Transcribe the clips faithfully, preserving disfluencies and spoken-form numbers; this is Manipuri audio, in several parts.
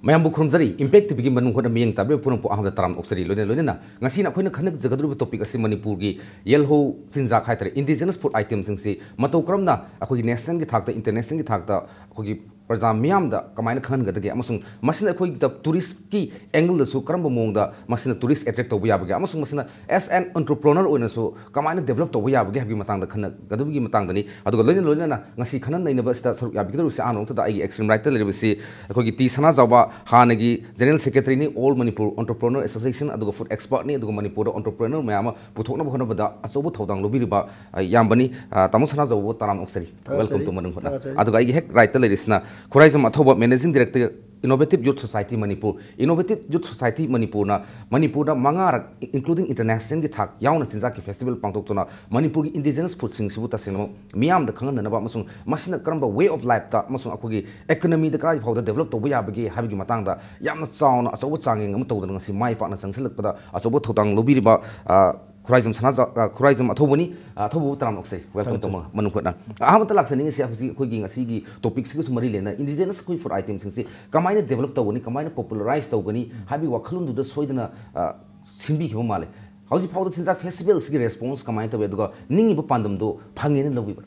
ꯃꯌꯥꯝꯕꯨ ꯈꯨꯔꯨꯝꯖꯔꯤ꯫ ꯏꯝꯄꯦꯛ ꯇꯤꯚꯤꯒꯤ ꯃꯅꯨꯡ ꯍꯨꯠꯅ ꯃꯤꯠꯌꯦꯡ ꯇꯥꯕꯤꯔꯤꯕ ꯄꯨꯝꯅꯃꯛꯄꯨ ꯑꯍꯥꯟꯕꯗ ꯇꯔꯥꯝꯅ ꯑꯣꯛꯆꯔꯤ꯫ ꯂꯣꯏꯅ ꯂꯣꯏꯅꯅ ꯉꯁꯤꯅ ꯑꯩꯈꯣꯏꯅ ꯈꯟꯅꯖꯒꯗꯧꯔꯤꯕ ꯇꯣꯄꯤꯛ ꯑꯁꯤ ꯃꯅꯤꯄꯨꯔꯒꯤ ꯌꯦꯜꯍꯧ ꯆꯤꯟꯖꯥꯛ ꯍꯥꯏꯇꯥꯔꯦ, ꯏꯟꯗꯤꯖꯤꯅꯁ ꯐꯨꯗ ꯑꯥꯏꯇꯦꯝꯁꯤꯡꯁꯤ ꯃꯇꯧ ꯀꯔꯝꯅ ꯑꯩꯈꯣꯏꯒꯤ ꯅꯦꯁꯅꯦꯜꯒꯤ ꯊꯥꯛꯇ, ꯏꯟꯇꯔꯅꯦꯁꯅꯦꯜꯒꯤ ꯊꯥꯛꯇ ꯑꯩꯈꯣꯏꯒꯤ ꯄ꯭ꯔꯖꯥ ꯃꯤꯌꯥꯝꯗ ꯀꯃꯥꯏꯅ ꯈꯪꯍꯟꯒꯗꯒꯦ, ꯑꯃꯁꯨꯡ ꯃꯁꯤꯅ ꯑꯩꯈꯣꯏꯒꯤ ꯇꯨꯔꯤꯁꯀꯤ ꯑꯦꯡꯒꯜꯗꯁꯨ ꯀꯔꯝꯕ ꯃꯑꯣꯡꯗ ꯃꯁꯤꯅ ꯇꯨꯔꯤꯁ ꯑꯦꯇ꯭ꯔꯦꯛ ꯇꯧꯕ ꯌꯥꯕꯒꯦ, ꯑꯃꯁꯨꯡ ꯃꯁꯤꯅ as an entrepreneur ꯑꯣꯏꯅꯁꯨ ꯀꯃꯥꯏꯅ ꯗꯦꯕꯂꯞ ꯇꯧꯕ ꯌꯥꯕꯒꯦ ꯍꯥꯏꯕꯒꯤ ꯃꯇꯥꯡꯗ ꯈꯟꯅꯒꯗꯕꯒꯤ ꯃꯇꯥꯡꯗꯅꯤ꯫ ꯑꯗꯨꯒ ꯂꯣꯏꯅ ꯂꯣꯏꯅꯅ ꯉꯁꯤ ꯈꯟꯅ ꯅꯩꯅꯕ ꯑꯁꯤꯗ ꯁꯔꯨꯛ ꯌꯥꯕꯤꯒꯗꯧꯔꯤꯕꯁꯤ ꯑꯍꯥꯟꯕ ꯃꯛꯇꯗ ꯑꯩꯒꯤ extreme right ꯇ ꯂꯩꯔꯤꯕꯁꯤ ꯑꯩꯈꯣꯏꯒꯤ ꯇꯤ ꯁꯅꯥꯖꯥꯎꯕ, ꯍꯥꯟꯅꯒꯤ ꯖꯦꯅꯔꯦꯜ ꯁꯦꯀ꯭ꯔꯦꯇꯔꯤꯅꯤ, All Manipur Entrepreneur Association, ꯑꯗꯨꯒ ꯐꯨꯗ ꯑꯦꯛꯁꯄꯔꯠꯅꯤ, ꯑꯗꯨꯒ ꯃꯅꯤꯄꯨꯔꯗ ꯑꯣꯟꯇꯔꯄ꯭ꯔꯦꯅꯔ ꯃꯌꯥꯝ ꯑꯃ ꯄꯨꯊꯣꯛꯅꯕ ꯍꯣꯠꯅꯕꯗ ꯑꯆꯧꯕ ꯊꯧꯗꯥꯡ ꯂꯧꯕꯤꯔꯤꯕ, ꯑ, ꯏꯌꯥꯝꯕꯅꯤ꯫ ꯑ, ꯇꯥꯃꯣ ꯁꯅꯥꯖꯥꯎꯕꯕꯨ ꯇꯔꯥꯝꯅ ꯑꯣꯛꯆꯔꯤ꯫ ꯊꯥꯒꯠꯆꯔꯤ꯫ Welcome to ꯃꯅꯨꯡ ꯍꯨꯠꯅ꯫ ꯊꯥꯒꯠꯆꯔꯤ꯫ ꯑꯗꯨꯒ ꯑꯩꯒꯤ ꯍꯦꯛ right ꯇ ꯂꯩꯔꯤꯁꯤꯅ Khuraijam ꯑꯊꯧꯕ, Managing Director, Innovative Youth Society Manipur꯫ Innovative Youth Society ꯃꯅꯤꯄꯨꯔꯅ ꯃꯅꯤꯄꯨꯔꯗ ꯃꯉꯥꯔꯛ, including international ꯒꯤ ꯊꯥꯛ ꯌꯥꯎꯅ ꯆꯤꯟꯖꯥꯛꯀꯤ ꯐꯦꯁꯇꯤꯚꯦꯜ ꯄꯥꯡꯊꯣꯛꯇꯨꯅ ꯃꯅꯤꯄꯨꯔꯒꯤ ꯏꯟꯗꯤꯖꯤꯅꯁ ꯐꯨꯗꯁꯤꯡꯁꯤꯕꯨ ꯇꯁꯦꯡꯅꯃꯛ ꯃꯤꯌꯥꯝꯗ ꯈꯪꯍꯟꯅꯅꯕ ꯑꯃꯁꯨꯡ ꯃꯁꯤꯅ ꯀꯔꯝꯕ way of life ꯇ ꯑꯃꯁꯨꯡ ꯑꯩꯈꯣꯏꯒꯤ ꯏꯀꯣꯅꯣꯃꯤꯗ ꯀꯗꯥꯏ ꯐꯥꯎꯗ ꯗꯦꯕꯂꯞ ꯇꯧꯕ ꯌꯥꯕꯒꯦ ꯍꯥꯏꯕꯒꯤ ꯃꯇꯥꯡꯗ ꯌꯥꯝꯅ ꯆꯥꯎꯅ ꯑꯆꯧꯕ ꯆꯥꯡꯌꯦꯡ ꯑꯃ ꯇꯧꯗꯨꯅ ꯉꯁꯤ ꯃꯥꯏ ꯄꯥꯛꯅ ꯆꯪꯁꯤꯜꯂꯛꯄꯗ ꯑꯆꯧꯕ ꯊꯧꯗꯥꯡ ꯂꯧꯕꯤꯔꯤꯕ, ꯑ, ꯈꯨꯔꯥꯏꯖꯝ ꯁꯅꯥꯖ-, ꯑ, ꯈꯨꯔꯥꯏꯖꯝ ꯑꯊꯧꯕꯅꯤ꯫ ꯑ, ꯑꯊꯧꯕꯕꯨ ꯇꯔꯥꯝꯅ ꯑꯣꯛꯆꯩ꯫ Welcome ꯊꯥꯒꯠꯆꯔꯤ꯫ ꯇꯧꯕ ꯃꯅꯨꯡ ꯍꯨꯠꯅ꯫ ꯑꯍꯥꯟꯕꯗ ꯂꯥꯛꯆꯅꯤꯡꯉꯤꯁꯦ ꯍꯧꯖꯤꯛ ꯑꯩꯈꯣꯏꯒꯤ ꯉꯁꯤꯒꯤ ꯇꯣꯄꯤꯛꯁꯤꯒꯁꯨ ꯃꯔꯤ ꯂꯩꯅ ꯏꯟꯗꯤꯖꯤꯅꯁ ꯑꯩꯈꯣꯏ ꯐꯨꯗ ꯑꯥꯏꯇꯦꯝꯁꯤꯡꯁꯤ ꯀꯃꯥꯏꯅ ꯗꯦꯕꯂꯞ ꯇꯧꯒꯅꯤ, ꯀꯃꯥꯏꯅ ꯄꯣꯄꯨꯂꯔꯥꯏꯁ ꯇꯧꯒꯅꯤ ꯍꯥꯏꯕꯒꯤ ꯋꯥꯈꯜꯂꯣꯟꯗꯨꯗ ꯁꯣꯏꯗꯅ, ꯑ, ꯁꯤꯟꯕꯤꯈꯤꯕ ꯃꯥꯜꯂꯦ꯫ ꯍꯧꯖꯤꯛ ꯐꯥꯎꯗ ꯆꯤꯟꯖꯥꯛ ꯐꯦꯁꯇꯤꯚꯦꯜꯁꯤꯒꯤ ꯔꯦꯁꯄꯣꯟꯁ ꯀꯃꯥꯏꯅ ꯇꯧꯏ, ꯑꯗꯨꯒ ꯅꯤꯡꯉꯤꯕ ꯄꯥꯟꯗꯝꯗꯣ ꯐꯪꯉꯦꯅ ꯂꯧꯕꯤꯕ꯭ꯔꯥ?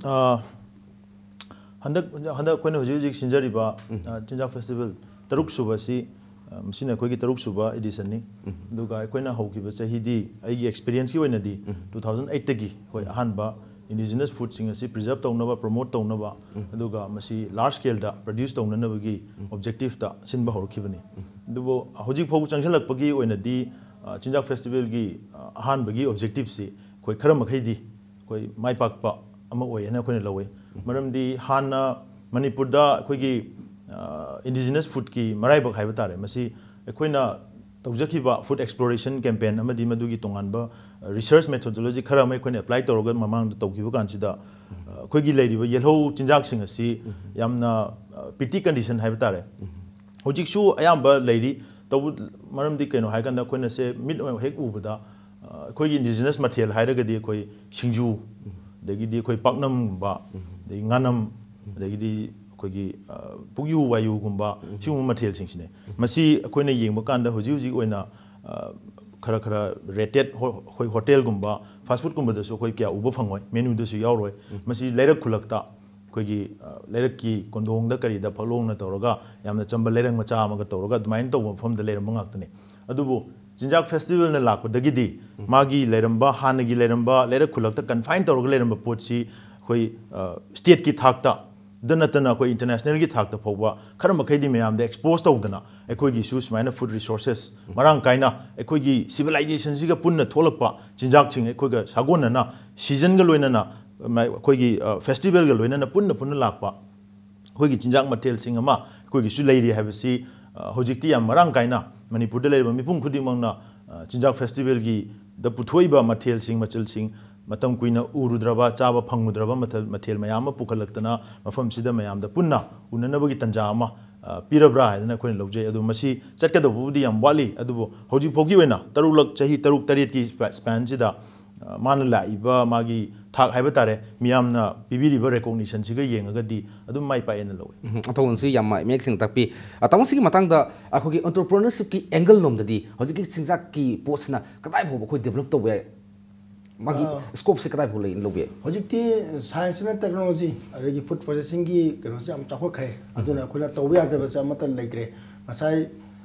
ꯑ, ꯍꯟꯗꯛ, ꯍꯟꯗꯛ ꯑꯩꯈꯣꯏꯅ ꯍꯧꯖꯤꯛ ꯍꯧꯖꯤꯛ ꯁꯤꯟꯖꯔꯤꯕ, ꯎꯝ꯫ ꯑ, ꯆꯤꯟꯖꯥꯛ ꯐꯦꯁꯇꯤꯚꯦꯜ ꯇꯔꯨꯛ ꯁꯨꯕ ꯑꯁꯤ, ꯑ, ꯃꯁꯤꯅ ꯑꯩꯈꯣꯏꯒꯤ ꯇꯔꯨꯛ ꯁꯨꯕ edition ꯅꯤ꯫ ꯎꯝ꯫ ꯑꯗꯨꯒ ꯑꯩꯈꯣꯏꯅ ꯍꯧꯈꯤꯕ ꯆꯍꯤꯗꯤ, ꯑꯩꯒꯤ experience ꯀꯤ ꯑꯣꯏꯅꯗꯤ, ꯎꯝ꯫ two thousand eight ꯇꯒꯤ ꯑꯩꯈꯣꯏ ꯑꯍꯥꯟꯕ ꯏꯟꯗꯤꯖꯤꯅꯁ ꯐꯨꯗꯁꯤꯡ ꯑꯁꯤ preserve ꯇꯧꯅꯕ, promote ꯇꯧꯅꯕ, ꯎꯝ꯫ ꯑꯗꯨꯒ ꯃꯁꯤ large scale ꯗ produce ꯇꯧꯅꯅꯕꯒꯤ ꯎꯝ꯫ objective ꯇ ꯁꯤꯟꯕ ꯍꯧꯔꯛꯈꯤꯕꯅꯤ꯫ ꯎꯝ꯫ ꯑꯗꯨꯕꯨ ꯍꯧꯖꯤꯛ ꯐꯥꯎꯕ ꯆꯪꯁꯤꯜꯂꯛꯄꯒꯤ ꯑꯣꯏꯅꯗꯤ, ꯑ, ꯆꯤꯟꯖꯥꯛ ꯐꯦꯁꯇꯤꯚꯦꯜꯒꯤ, ꯑ, ꯑꯍꯥꯟꯕꯒꯤ objective ꯁꯤ ꯑꯩꯈꯣꯏ ꯈꯔ ꯃꯈꯩꯗꯤ ꯑꯩꯈꯣꯏ ꯃꯥꯏ ꯄꯥꯛꯄ ꯑꯃ ꯑꯣꯏ ꯍꯥꯏꯅ ꯑꯩꯈꯣꯏꯅ ꯂꯧꯋꯤ꯫ ꯎꯝ꯫ ꯃꯔꯝꯗꯤ ꯍꯥꯟꯅ ꯃꯅꯤꯄꯨꯔꯗ ꯑꯩꯈꯣꯏꯒꯤ, ꯑ, ꯏꯟꯗꯤꯖꯤꯅꯁ ꯐꯨꯗꯀꯤ ꯃꯔꯥꯏꯕꯛ ꯍꯥꯏꯕ ꯇꯥꯔꯦ, ꯃꯁꯤ ꯑꯩꯈꯣꯏꯅ ꯇꯧꯖꯈꯤꯕ ꯐꯨꯗ ꯑꯦꯛꯁꯄ꯭ꯂꯣꯔꯦꯁꯟ ꯀꯦꯝꯄꯦꯟ ꯑꯃꯗꯤ ꯃꯗꯨꯒꯤ ꯇꯣꯉꯥꯟꯕ, ꯑ, ꯔꯤꯁꯔꯁ ꯃꯦꯊꯣꯗꯣꯂꯣꯖꯤ ꯈꯔ ꯑꯃ ꯑꯩꯈꯣꯏꯅ ꯑꯦꯄ꯭ꯂꯥꯏ ꯇꯧꯔꯒ ꯃꯃꯥꯡꯗ ꯇꯧꯈꯤꯕ ꯀꯥꯟꯁꯤꯗ, ꯎꯝ꯫ ꯑ, ꯑꯩꯈꯣꯏꯒꯤ ꯂꯩꯔꯤꯕ ꯌꯦꯜꯍꯧ ꯆꯤꯟꯖꯥꯛꯁꯤꯡ ꯑꯁꯤ ꯎꯝ꯫ ꯌꯥꯝꯅ, ꯑ, ꯄꯤꯇꯤ ꯀꯟꯗꯤꯁꯟ ꯍꯥꯏꯕ ꯇꯥꯔꯦ꯫ ꯎꯝ꯫ ꯍꯧꯖꯤꯛꯁꯨ ꯑꯌꯥꯝꯕ ꯂꯩꯔꯤ꯫ ꯇꯧꯕ-, ꯃꯔꯝꯗꯤ ꯀꯩꯅꯣ ꯍꯥꯏꯔꯀꯥꯟꯗ ꯑꯩꯈꯣꯏꯅ ꯁꯦ ꯃꯤꯠ ꯑꯣꯏꯅ ꯍꯦꯛ ꯎꯕꯗ, ꯑ, ꯑꯩꯈꯣꯏꯒꯤ ꯏꯟꯗꯤꯖꯤꯅꯁ ꯃꯊꯦꯜ ꯍꯥꯏꯔꯒꯗꯤ ꯑꯩꯈꯣꯏ ꯁꯤꯡꯖꯨ, ꯎꯝ꯫ ꯑꯗꯒꯤꯗꯤ ꯑꯩꯈꯣꯏ ꯄꯥꯛꯅꯝꯒꯨꯝꯕ, ꯎꯝ꯫ ꯑꯗꯒꯤ ꯉꯥꯅꯝ, ꯎꯝ꯫ ꯑꯗꯒꯤꯗꯤ ꯑꯩꯈꯣꯏꯒꯤ ꯄꯨꯛꯌꯨ ꯋꯥꯏꯌꯨꯒꯨꯝꯕ ꯁꯤꯒꯨꯝꯕ ꯃꯊꯦꯜꯁꯤꯡꯁꯤꯅꯦ꯫ ꯃꯁꯤ ꯑꯩꯈꯣꯏꯅ ꯌꯦꯡꯕ ꯀꯥꯟꯗ ꯍꯧꯖꯤꯛ ꯍꯧꯖꯤꯛ ꯑꯣꯏꯅ ꯈꯔ ꯈꯔ ꯔꯦꯇꯦꯠ ꯑꯩꯈꯣꯏ ꯍꯣꯇꯦꯜꯒꯨꯝꯕ ꯐꯥꯁ ꯐꯨꯗꯀꯨꯝꯕꯗꯁꯨ ꯑꯩꯈꯣꯏ ꯀꯌꯥ ꯎꯕ ꯐꯪꯉꯣꯏ, ꯃꯦꯅꯨꯗꯁꯨ ꯌꯥꯎꯔꯣꯏ꯫ ꯃꯁꯤ ꯂꯩꯔꯛ ꯈꯨꯜꯂꯛꯇ ꯑꯩꯈꯣꯏꯒꯤ ꯂꯩꯔꯛꯀꯤ ꯀꯣꯟꯗꯣꯡꯗ ꯀꯔꯤꯗ ꯐꯛꯂꯣꯡꯅ ꯇꯧꯔꯒ ꯌꯥꯝꯅ ꯆꯝꯕ ꯂꯩꯔꯛ ꯃꯆꯥ ꯑꯃꯒ ꯇꯧꯔꯒ ꯑꯗꯨꯃꯥꯏꯅ ꯇꯧꯕ ꯃꯐꯝꯗ ꯂꯩꯔꯝꯕ ꯉꯥꯛꯇꯅꯤ꯫ ꯑꯗꯨꯕꯨ ꯆꯤꯟꯖꯥꯛ ꯐꯦꯁꯇꯤꯚꯦꯜꯅ ꯂꯥꯛꯄꯗꯒꯤꯗꯤ ꯃꯥꯒꯤ ꯂꯩꯔꯝꯕ, ꯍꯥꯟꯅꯒꯤ ꯂꯩꯔꯝꯕ ꯂꯩꯔꯛ ꯈꯨꯜꯂꯛꯇ ꯀꯟꯐꯥꯏꯟ ꯇꯧꯔꯒ ꯂꯩꯔꯝꯕ ꯄꯣꯠꯁꯤ ꯑꯩꯈꯣꯏ ꯁ꯭ꯇꯦꯠꯀꯤ ꯊꯥꯛꯇ ꯗ ꯅꯠꯇꯅ ꯑꯩꯈꯣꯏ ꯏꯟꯇꯔꯅꯦꯁꯅꯦꯜꯒꯤ ꯊꯥꯛꯇ ꯐꯥꯎꯕ ꯈꯔ ꯃꯈꯩꯗꯤ ꯃꯌꯥꯝꯗ ꯑꯦꯛꯁꯄꯣꯖ ꯇꯧꯗꯅ ꯑꯩꯈꯣꯏꯒꯤꯁꯨ ꯁꯨꯃꯥꯏꯅ ꯐꯨꯗ ꯔꯤꯁꯣꯔꯁꯦꯁ ꯃꯔꯥꯡ ꯀꯥꯏꯅ ꯑꯩꯈꯣꯏꯒꯤ ꯁꯤꯚꯤꯂꯥꯏꯖꯦꯁꯟꯁꯤꯒ ꯄꯨꯟꯅ ꯊꯣꯛꯂꯛꯄ ꯆꯤꯟꯖꯥꯛꯁꯤꯡ ꯑꯩꯈꯣꯏꯒ ꯁꯥꯒꯣꯟꯅꯅ ꯁꯤꯖꯟꯒ ꯂꯣꯏꯅꯅ ꯑꯩꯈꯣꯏꯒꯤ ꯐꯦꯁꯇꯤꯚꯦꯜꯒ ꯂꯣꯏꯅꯅ ꯄꯨꯟꯅ ꯄꯨꯟꯅ ꯂꯥꯛꯄ ꯑꯩꯈꯣꯏꯒꯤ ꯆꯤꯟꯖꯥꯛ ꯃꯊꯦꯜꯁꯤꯡ ꯑꯃ ꯑꯩꯈꯣꯏꯒꯤꯁꯨ ꯂꯩꯔꯤ ꯍꯥꯏꯕꯁꯤ ꯍꯧꯖꯤꯛꯇꯤ ꯌꯥꯝ ꯃꯔꯥꯡ ꯀꯥꯏꯅ ꯃꯅꯤꯄꯨꯔꯗ ꯂꯩꯔꯤꯕ ꯃꯤꯄꯨꯝ ꯈꯨꯗꯤꯡꯃꯛꯅ ꯆꯤꯟꯖꯥꯛ ꯐꯦꯁꯇꯤꯚꯦꯜꯒꯤꯗ ꯄꯨꯊꯣꯛꯏꯕ ꯃꯊꯦꯜꯁꯤꯡ ꯃꯆꯜꯁꯤꯡ ꯃꯇꯝ ꯀꯨꯏꯅ ꯎꯔꯨꯗ꯭ꯔꯕ, ꯆꯥꯕ ꯐꯪꯉꯨꯗ꯭ꯔꯕ ꯃꯊꯦꯜ, ꯃꯊꯦꯜ ꯃꯌꯥꯝ ꯑꯃ ꯄꯨꯈꯠꯂꯛꯇꯅ ꯃꯐꯝꯁꯤꯗ ꯃꯌꯥꯝꯗ ꯄꯨꯟꯅ ꯎꯅꯅꯕꯒꯤ ꯇꯥꯟꯖꯥ ꯑꯃ ꯄꯤꯔꯕ꯭ꯔꯥ ꯍꯥꯏꯗꯅ ꯑꯩꯈꯣꯏꯅ ꯂꯧꯖꯩ꯫ ꯑꯗꯨ ꯃꯁꯤ ꯆꯠꯀꯗꯧꯕꯕꯨꯗꯤ ꯌꯥꯝ ꯋꯥꯠꯂꯤ, ꯑꯗꯨꯕꯨ ꯍꯧꯖꯤꯛ ꯐꯥꯎꯒꯤ ꯑꯣꯏꯅ ꯇꯔꯨꯛꯂꯛ, ꯆꯍꯤ ꯇꯔꯨꯛ ꯇꯔꯦꯠꯀꯤ ꯁ꯭ꯄꯦꯟꯁꯤꯗ ꯃꯥꯅ ꯂꯥꯛꯏꯕ ꯃꯥꯒꯤ ꯊꯥꯛ ꯍꯥꯏꯕ ꯇꯥꯔꯦ, ꯃꯤꯌꯥꯝꯅ ꯄꯤꯕꯤꯔꯤꯕ ꯔꯦꯀꯣꯛꯅꯤꯁꯟꯁꯤꯒ ꯌꯦꯡꯉꯒꯗꯤ ꯑꯗꯨꯝ ꯃꯥꯏ ꯄꯥꯛꯑꯦꯅ ꯂꯧꯏ꯫ ꯎꯝ, ꯑꯇꯥꯎꯕꯅꯁꯨ ꯌꯥꯝ ꯃꯌꯦꯛ ꯁꯦꯡꯅ ꯇꯥꯛꯄꯤ꯫ ꯑꯇꯥꯎꯕ, ꯁꯤꯒꯤ ꯃꯇꯥꯡꯗ ꯑꯩꯈꯣꯏꯒꯤ ꯑꯦꯟꯇꯔꯄ꯭ꯔꯤꯅꯔꯁꯤꯞꯀꯤ ꯑꯦꯡꯒꯜ ꯂꯣꯝꯗꯗꯤ ꯍꯧꯖꯤꯛꯀꯤ ꯆꯤꯟꯖꯥꯛꯀꯤ ꯄꯣꯠꯁꯤꯅ ꯀꯗꯥꯏ ꯐꯥꯎꯕ ꯑꯩꯈꯣꯏ ꯗꯦꯕꯂꯞ ꯇꯧꯕ ꯌꯥꯏ? ꯃꯥꯒꯤ ꯑꯥ꯫ ꯁ꯭ꯀꯣꯞꯁꯦ ꯀꯗꯥꯏ ꯐꯥꯎ ꯂꯩ, ꯂꯧꯕ ꯌꯥꯏ? ꯍꯧꯖꯤꯛꯇꯤ ꯁꯥꯏꯟꯁꯅ ꯇꯦꯛꯅꯣꯂꯣꯖꯤ ꯑꯗꯒꯤ ꯐꯨꯗ ꯄ꯭ꯔꯣꯁꯦꯁꯤꯡꯒꯤ ꯀꯩꯅꯣꯁꯦ ꯌꯥꯝ ꯆꯥꯎꯈꯠꯈ꯭ꯔꯦ꯫ ꯑꯗꯨꯅ ꯑꯩꯈꯣꯏꯅ ꯇꯧꯕ ꯌꯥꯗꯕꯁꯦ ꯑꯃꯠꯇ ꯂꯩꯇ꯭ꯔꯦ꯫ ꯉꯁꯥꯏ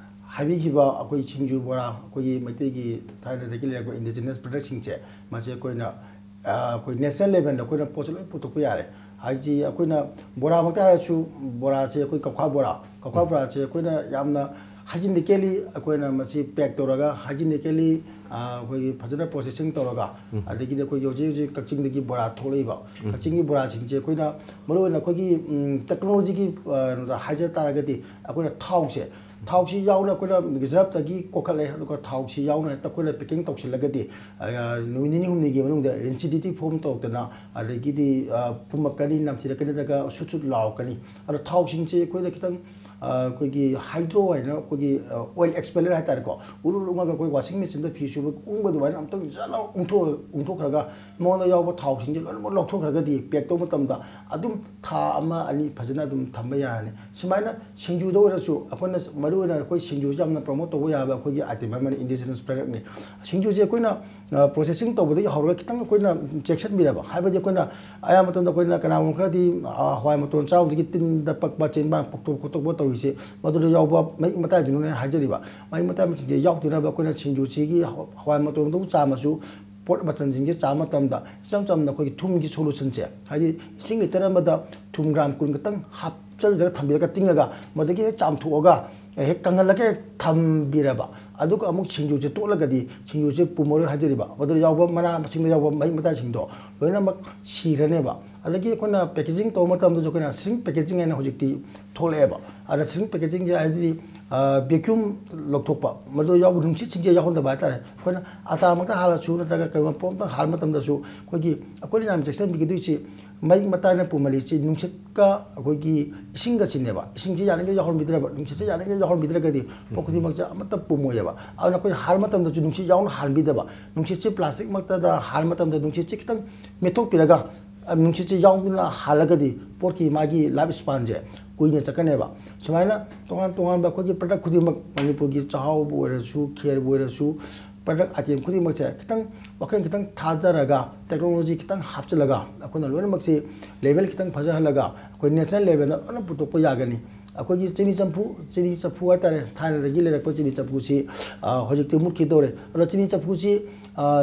ꯍꯥꯏꯕꯤꯈꯤꯕ ꯑꯩꯈꯣꯏ ꯁꯤꯡꯖꯨ ꯕꯣꯔꯥ, ꯑꯩꯈꯣꯏꯒꯤ ꯃꯩꯇꯩꯒꯤ ꯊꯥꯏꯅꯗꯒꯤ ꯂꯩꯔꯛꯄ ꯏꯟꯗꯤꯖꯤꯅꯁ ꯄ꯭ꯔꯗꯛꯁꯤꯡꯁꯦ, ꯃꯁꯤ ꯑꯩꯈꯣꯏꯅ, ꯑ, ꯑꯩꯈꯣꯏ ꯅꯦꯁꯅꯦꯜ ꯂꯦꯚꯦꯜꯗ ꯑꯩꯈꯣꯏꯅ ꯄꯣꯠꯁꯦ ꯂꯣꯏ ꯄꯨꯊꯣꯛꯄ ꯌꯥꯔꯦ꯫ ꯍꯥꯏꯁꯤ ꯑꯩꯈꯣꯏꯅ ꯕꯣꯔꯥꯃꯛꯇ ꯍꯥꯏꯔꯁꯨ, ꯕꯣꯔꯥꯁꯦ ꯑꯩꯈꯣꯏ ꯀꯧꯈꯥ ꯕꯣꯔꯥ, ꯀꯧꯈꯥ ꯕꯣꯔꯥꯁꯦ ꯑꯩꯈꯣꯏꯅ ꯌꯥꯝꯅ ꯍꯥꯏꯖꯤꯅꯤꯀꯦꯂꯤ ꯑꯩꯈꯣꯏꯅ ꯃꯁꯤ ꯄꯦꯛ ꯇꯧꯔꯒ, ꯍꯥꯏꯖꯤꯅꯤꯀꯦꯂꯤ, ꯑ, ꯑꯩꯈꯣꯏꯒꯤ ꯐꯖꯅ ꯄ꯭ꯔꯣꯁꯦꯁꯤꯡ ꯇꯧꯔꯒ, ꯑꯗꯒꯤꯗꯤ ꯑꯩꯈꯣꯏꯒꯤ ꯍꯧꯖꯤꯛ ꯍꯧꯖꯤꯛ ꯀꯛꯆꯤꯡꯗꯒꯤ ꯕꯣꯔꯥ ꯊꯣꯛꯂꯛꯏꯕ, ꯀꯛꯆꯤꯡꯒꯤ ꯕꯣꯔꯥꯁꯤꯡꯁꯦ ꯑꯩꯈꯣꯏꯅ ꯃꯔꯨꯑꯣꯏꯅ ꯑꯩꯈꯣꯏꯒꯤ, ꯎꯝ, ꯇꯦꯛꯅꯣꯂꯣꯖꯤꯒꯤ, ꯑ, ꯀꯩꯅꯣꯗ ꯍꯥꯏꯖ ꯇꯥꯔꯒꯗꯤ, ꯑꯩꯈꯣꯏꯅ ꯊꯥꯎꯁꯦ, ꯊꯥꯎꯁꯤ ꯌꯥꯎꯅ ꯑꯩꯈꯣꯏꯅ ꯒꯨꯖꯔꯥꯠꯇꯒꯤ ꯀꯣꯛꯈꯠꯂꯦ, ꯑꯗꯨꯒ ꯊꯥꯎꯁꯤ ꯌꯥꯎꯅ ꯍꯦꯛꯇ ꯑꯩꯈꯣꯏꯅ ꯄꯦꯀꯤꯡ ꯇꯧꯁꯤꯜꯂꯒꯗꯤ, ꯑ, ꯅꯨꯃꯤꯠ ꯅꯤꯅꯤ ꯍꯨꯝꯅꯤꯒꯤ ꯃꯅꯨꯡꯗ ꯔꯤꯟꯁꯤꯗꯤꯇꯤ ꯐꯣꯝ ꯇꯧꯔꯛꯇꯅ, ꯑꯗꯒꯤꯗꯤ, ꯑ, ꯄꯨꯝꯃꯛꯀꯅꯤ, ꯅꯝꯊꯤꯔꯛꯀꯅꯤ, ꯅꯠꯇ꯭ꯔꯒ ꯁꯨꯠ ꯁꯨꯠ ꯂꯥꯎꯔꯛꯀꯅꯤ꯫ ꯑꯗꯣ ꯊꯥꯎꯁꯤꯡꯁꯦ ꯑꯩꯈꯣꯏꯅ ꯈꯤꯇꯪ ꯑꯩꯈꯣꯏꯒꯤ ꯍꯥꯏꯗ꯭ꯔꯣ ꯍꯥꯏꯅ ꯑꯩꯈꯣꯏꯒꯤ ꯑꯣꯏꯜ ꯑꯦꯛꯁꯄꯦꯂꯔ ꯍꯥꯏꯇꯥꯔꯦꯀꯣ, ꯎꯔꯨ ꯎꯪꯉꯒ ꯑꯩꯈꯣꯏ ꯋꯥꯁꯤꯡ ꯃꯦꯆꯤꯟꯗ ꯐꯤ ꯁꯨꯕ ꯎꯪꯕ ꯑꯗꯨꯃꯥꯏꯅ ꯑꯃꯨꯛꯇꯪ ꯖꯠ ꯂꯥꯎ ꯎꯪꯊꯣꯛ ꯎꯪꯊꯣꯛꯈ꯭ꯔꯒ ꯃꯉꯣꯟꯗ ꯌꯥꯎꯕ ꯊꯥꯎꯁꯤꯡꯁꯦ ꯂꯣꯏꯅꯃꯛ ꯂꯧꯊꯣꯛꯈ꯭ꯔꯒꯗꯤ ꯄꯦꯛ ꯇꯧꯕ ꯃꯇꯝꯗ ꯑꯗꯨꯝ ꯊꯥ ꯑꯃ ꯑꯅꯤ ꯐꯖꯅ ꯑꯗꯨꯝ ꯊꯝꯕ ꯌꯥꯔꯅꯤ꯫ ꯁꯨꯃꯥꯏꯅ ꯁꯤꯡꯖꯨꯗ ꯑꯣꯏꯔꯁꯨ ꯑꯩꯈꯣꯏꯅ ꯃꯔꯨꯑꯣꯏꯅ ꯑꯩꯈꯣꯏ ꯁꯤꯡꯖꯨꯁꯦ ꯌꯥꯝꯅ ꯄ꯭ꯔꯣꯃꯣꯠ ꯇꯧꯕ ꯌꯥꯕ ꯑꯩꯈꯣꯏꯒꯤ ꯑꯥꯏꯇꯦꯝ ꯑꯃꯅꯤ, ꯏꯟꯗꯤꯖꯤꯅꯁ ꯄ꯭ꯔꯗꯛꯅꯤ꯫ ꯁꯤꯡꯖꯨꯁꯦ ꯑꯩꯈꯣꯏꯅ ꯄ꯭ꯔꯣꯁꯦꯁꯤꯡ ꯇꯧꯕꯗꯒꯤ ꯍꯧꯔꯒ ꯈꯤꯇꯪ ꯑꯩꯈꯣꯏꯅ ꯆꯦꯛꯁꯤꯟꯕꯤꯔꯕ, ꯍꯥꯏꯕꯗꯤ ꯑꯩꯈꯣꯏꯅ ꯑꯌꯥꯝꯕ ꯃꯇꯝꯗ ꯑꯩꯈꯣꯏꯅ ꯀꯅꯥꯒꯨꯝꯕ ꯈꯔꯗꯤ ꯍꯋꯥꯏ ꯃꯇꯣꯟ ꯆꯥꯕꯗꯒꯤ ꯇꯤꯟꯗ ꯄꯛꯄ, ꯆꯤꯟꯕꯥꯡ ꯄꯣꯛꯊꯣꯛ ꯈꯣꯠꯇꯣꯛꯄ ꯇꯧꯔꯤꯁꯦ ꯃꯗꯨꯗ ꯌꯥꯎꯕ ꯃꯍꯤꯛ ꯃꯇꯥꯏꯗꯨꯅꯅꯦ ꯍꯥꯏꯖꯔꯤꯕ꯫ ꯃꯍꯤꯛ ꯃꯇꯥꯏ ꯃꯆꯤꯟꯁꯦ ꯌꯥꯎꯗꯅꯕ ꯑꯩꯈꯣꯏꯅ ꯁꯤꯡꯖꯨꯁꯤꯒꯤ ꯍꯋꯥꯏ ꯃꯇꯣꯟꯗꯨ ꯆꯥꯝꯃꯁꯨ ꯄꯣꯠ ꯃꯆꯜꯁꯤꯡꯁꯦ ꯆꯥꯝꯕ ꯃꯇꯝꯗ ꯏꯆꯝ ꯆꯝꯅ ꯑꯩꯈꯣꯏꯒꯤ ꯊꯨꯝꯒꯤ ꯁꯣꯂꯨꯁꯟꯁꯦ, ꯍꯥꯏꯗꯤ ꯏꯁꯤꯡ ꯂꯤꯇꯔ ꯑꯃꯗ ꯊꯨꯝ ꯒ꯭ꯔꯥꯝ ꯀꯨꯟ ꯈꯛꯇꯪ ꯍꯥꯞꯆꯜꯂꯒ ꯊꯝꯕꯤꯔꯒ ꯇꯤꯡꯉꯒ ꯃꯗꯒꯤ ꯍꯦꯛ ꯆꯥꯝꯊꯣꯛꯑꯒ ꯍꯦꯛ ꯀꯪꯍꯜꯂꯒ ꯍꯦꯛ ꯊꯝꯕꯤꯔꯕ, ꯑꯗꯨꯒ ꯑꯃꯨꯛ ꯁꯤꯡꯖꯨꯁꯦ ꯇꯣꯠꯂꯒꯗꯤ ꯁꯤꯡꯖꯨꯁꯦ ꯄꯨꯝꯃꯔꯣꯏ ꯍꯥꯏꯖꯔꯤꯕ꯫ ꯃꯗꯨꯗ ꯌꯥꯎꯕ ꯃꯅꯥ ꯃꯁꯤꯡꯗ ꯌꯥꯎꯕ ꯃꯍꯤꯛ ꯃꯇꯥꯏꯁꯤꯡꯗꯣ ꯂꯣꯏꯅꯃꯛ ꯁꯤꯔꯅꯦꯕ꯫ ꯑꯗꯒꯤ ꯑꯩꯈꯣꯏꯅ ꯄꯦꯀꯦꯖꯤꯡ ꯇꯧꯕ ꯃꯇꯝꯗꯁꯨ ꯑꯩꯈꯣꯏꯅ ꯁ꯭ꯔꯤꯡ ꯄꯦꯀꯦꯖꯤꯡ ꯍꯥꯏꯅ ꯍꯧꯖꯤꯛꯇꯤ ꯊꯣꯛꯂꯛꯑꯦꯕ꯫ ꯑꯗ ꯁ꯭ꯔꯤꯡ ꯄꯦꯀꯦꯖꯤꯡꯁꯦ ꯍꯥꯏꯗꯤ ꯚꯦꯀ꯭ꯌꯨꯝ ꯂꯧꯊꯣꯛꯄ, ꯃꯗꯨ ꯌꯥꯎꯕ ꯅꯨꯡꯁꯤꯠꯁꯤꯡꯁꯦ ꯌꯥꯎꯍꯟꯗꯕ ꯍꯥꯏꯇꯥꯔꯦ꯫ ꯑꯩꯈꯣꯏꯅ ꯑꯆꯥꯔꯃꯛꯇ ꯍꯥꯜꯂꯁꯨ ꯅꯠꯇ꯭ꯔꯒ ꯀꯩꯒꯨꯝꯕ ꯄꯣꯠ ꯑꯃꯇꯪ ꯍꯥꯜꯕ ꯃꯇꯝꯗꯁꯨ ꯑꯩꯈꯣꯏꯒꯤ ꯑꯩꯈꯣꯏꯅ ꯌꯥꯝ ꯆꯦꯛꯁꯤꯟꯕꯤꯒꯗꯣꯏꯁꯤ ꯃꯍꯤꯛ ꯃꯇꯥꯏꯅ ꯄꯨꯝꯍꯜꯂꯤꯁꯤ ꯅꯨꯡꯁꯤꯠꯀ ꯑꯩꯈꯣꯏꯒꯤ ꯏꯁꯤꯡꯒꯁꯤꯅꯦꯕ꯫ ꯏꯁꯤꯡꯁꯦ ꯌꯥꯔꯤꯉꯩ ꯌꯥꯎꯍꯟꯕꯤꯗ꯭ꯔꯕ, ꯅꯨꯡꯁꯤꯠꯁꯦ ꯌꯥꯔꯤꯉꯩ ꯌꯥꯎꯍꯟꯕꯤꯗ꯭ꯔꯒꯗꯤ ꯄꯣꯠ ꯈꯨꯗꯤꯡꯃꯛꯁꯦ ꯑꯃꯠꯇ ꯄꯨꯝꯃꯣꯏꯑꯕ꯫ ꯑꯗꯨꯅ ꯑꯩꯈꯣꯏ ꯍꯥꯜ ꯃꯇꯝꯗꯁꯨ ꯅꯨꯡꯁꯤꯠ ꯌꯥꯎꯅ ꯍꯥꯟꯕꯤꯗꯕ, ꯅꯨꯡꯁꯤꯠꯁꯦ ꯄ꯭ꯂꯥꯁꯇꯤꯛ ꯃꯛꯇꯗ ꯍꯥꯜ ꯃꯇꯝꯗ ꯅꯨꯡꯁꯤꯠꯁꯦ ꯈꯤꯇꯪ ꯃꯦꯠꯊꯣꯛꯄꯤꯔꯒ ꯅꯨꯡꯁꯤꯠꯁꯦ ꯌꯥꯎꯗꯨꯅ ꯍꯥꯜꯂꯒꯗꯤ ꯄꯣꯠꯀꯤ ꯃꯥꯒꯤ ꯂꯥꯏꯐ ꯁ꯭ꯄꯥꯟꯁꯦ ꯀꯨꯏꯅ ꯆꯠꯀꯅꯦꯕ꯫ ꯁꯨꯃꯥꯏꯅ ꯇꯣꯉꯥꯟ ꯇꯣꯉꯥꯟꯕ ꯑꯩꯈꯣꯏꯒꯤ ꯄ꯭ꯔꯗꯛ ꯈꯨꯗꯤꯡꯃꯛ, ꯃꯅꯤꯄꯨꯔꯒꯤ ꯆꯥꯛꯍꯥꯎꯕꯨ ꯑꯣꯏꯔꯁꯨ, ꯈꯦꯔꯕꯨ ꯑꯣꯏꯔꯁꯨ, ꯄ꯭ꯔꯗꯛ ꯑꯥꯏꯇꯦꯝ ꯈꯨꯗꯤꯡꯃꯛꯁꯦ ꯈꯤꯇꯪ ꯋꯥꯈꯜ ꯈꯤꯇꯪ ꯊꯥꯗꯔꯒ, ꯇꯦꯛꯅꯣꯂꯣꯖꯤ ꯈꯤꯇꯪ ꯍꯥꯞꯆꯤꯜꯂꯒ ꯑꯩꯈꯣꯏꯅ ꯂꯣꯏꯅꯃꯛꯁꯤ ꯂꯦꯕꯦꯜ ꯈꯤꯇꯪ ꯐꯖꯍꯜꯂꯒ ꯑꯩꯈꯣꯏ ꯅꯦꯁꯅꯦꯜ ꯂꯦꯕꯦꯜꯗ ꯂꯣꯏꯅ ꯄꯨꯊꯣꯛꯄ ꯌꯥꯒꯅꯤ꯫ ꯑꯩꯈꯣꯏꯒꯤ ꯆꯤꯅꯤ ꯆꯐꯨ, ꯆꯤꯅꯤ ꯆꯐꯨ ꯍꯥꯏꯇꯥꯔꯦ, ꯊꯥꯏꯅꯗꯒꯤ ꯂꯩꯔꯛꯄ ꯆꯤꯅꯤ ꯆꯐꯨꯁꯤ ꯍꯧꯖꯤꯛꯇꯤ ꯃꯨꯠꯈꯤꯗꯧꯔꯦ꯫ ꯑꯗꯣ ꯆꯤꯅꯤ ꯆꯐꯨꯁꯤ,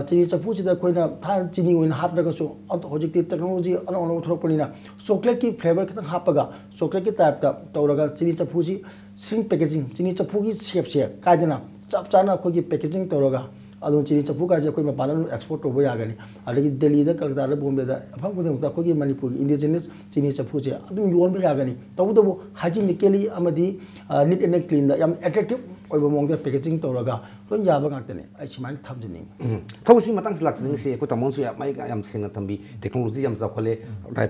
ꯆꯤꯅꯤ ꯆꯐꯨꯁꯤꯗ ꯑꯩꯈꯣꯏꯅ ꯊꯥꯏꯅ ꯆꯤꯅꯤ ꯑꯣꯏꯅ ꯍꯥꯞꯇ꯭ꯔꯒꯁꯨ ꯍꯧꯖꯤꯛꯇꯤ ꯇꯦꯛꯅꯣꯂꯣꯖꯤ ꯑꯅꯧ ꯑꯅꯧꯕ ꯊꯣꯛꯂꯛꯄꯅꯤꯅ ꯆꯣꯀ꯭ꯂꯦꯠꯀꯤ ꯐ꯭ꯂꯦꯕꯔ ꯈꯤꯇꯪ ꯍꯥꯞꯄꯒ, ꯆꯣꯀ꯭ꯂꯦꯠꯀꯤ ꯇꯥꯏꯞꯇ ꯇꯧꯔꯒ ꯆꯤꯅꯤ ꯆꯐꯨꯁꯤ ꯁ꯭ꯔꯤꯡ ꯄꯦꯀꯦꯖꯤꯡ, ꯆꯤꯅꯤ ꯆꯐꯨꯒꯤ ꯁꯦꯞꯁꯦ ꯀꯥꯏꯗꯅ ꯆꯞ ꯆꯥꯅ ꯑꯩꯈꯣꯏꯒꯤ ꯄꯦꯀꯦꯖꯤꯡ ꯇꯧꯔꯒ ꯑꯗꯨꯝ ꯆꯤꯅꯤ ꯆꯐꯨ ꯀꯥꯏꯁꯦ ꯑꯩꯈꯣꯏ ꯃꯄꯥꯟꯗ ꯑꯗꯨꯝ ꯑꯦꯛꯁꯄꯣꯔꯠ ꯇꯧꯕ ꯌꯥꯒꯅꯤ꯫ ꯑꯗꯒꯤ ꯗꯦꯜꯂꯤꯗ, ꯀꯜꯀꯇꯥꯗ, ꯕꯣꯝꯕꯦꯗ, ꯃꯐꯝ ꯈꯨꯗꯤꯡꯃꯛꯇ ꯑꯩꯈꯣꯏꯒꯤ ꯃꯅꯤꯄꯨꯔꯒꯤ ꯏꯟꯗꯤꯖꯤꯅꯁ ꯆꯤꯅꯤ ꯆꯐꯨꯁꯦ ꯑꯗꯨꯝ ꯌꯣꯟꯕ ꯌꯥꯒꯅꯤ꯫ ꯇꯧꯕꯇꯕꯨ ꯍꯥꯏꯖꯤꯅꯤꯀꯦꯂꯤ ꯑꯃꯗꯤ ꯅꯤꯠ ꯑꯦꯟ ꯀ꯭ꯂꯤꯟꯗ ꯌꯥꯝ ꯑꯦꯇ꯭ꯔꯦꯛꯇꯤꯞ ꯑꯣꯏꯕ ꯃꯑꯣꯡꯗ ꯄꯦꯀꯦꯖꯤꯡ ꯇꯧꯔꯒ ꯂꯣꯏ ꯌꯥꯕ ꯉꯥꯛꯇꯅꯤ꯫ ꯑꯩ ꯁꯨꯃꯥꯏꯅ ꯊꯝꯖꯅꯤꯡꯉꯤ꯫ ꯎꯝ꯫ ꯊꯕꯛꯁꯤ ꯃꯇꯥꯡꯁꯤ ꯂꯥꯛꯆꯅꯤꯡꯉꯤꯁꯤ, ꯑꯩꯈꯣꯏ ꯇꯥꯃꯣꯅꯁꯨ ꯌꯥꯝ, ꯃꯌꯦꯛ ꯌꯥꯝ ꯁꯦꯡꯅ ꯊꯝꯕꯤ, ꯇꯦꯛꯅꯣꯂꯣꯖꯤ ꯌꯥꯝ ꯆꯥꯎꯈꯠꯂꯦ,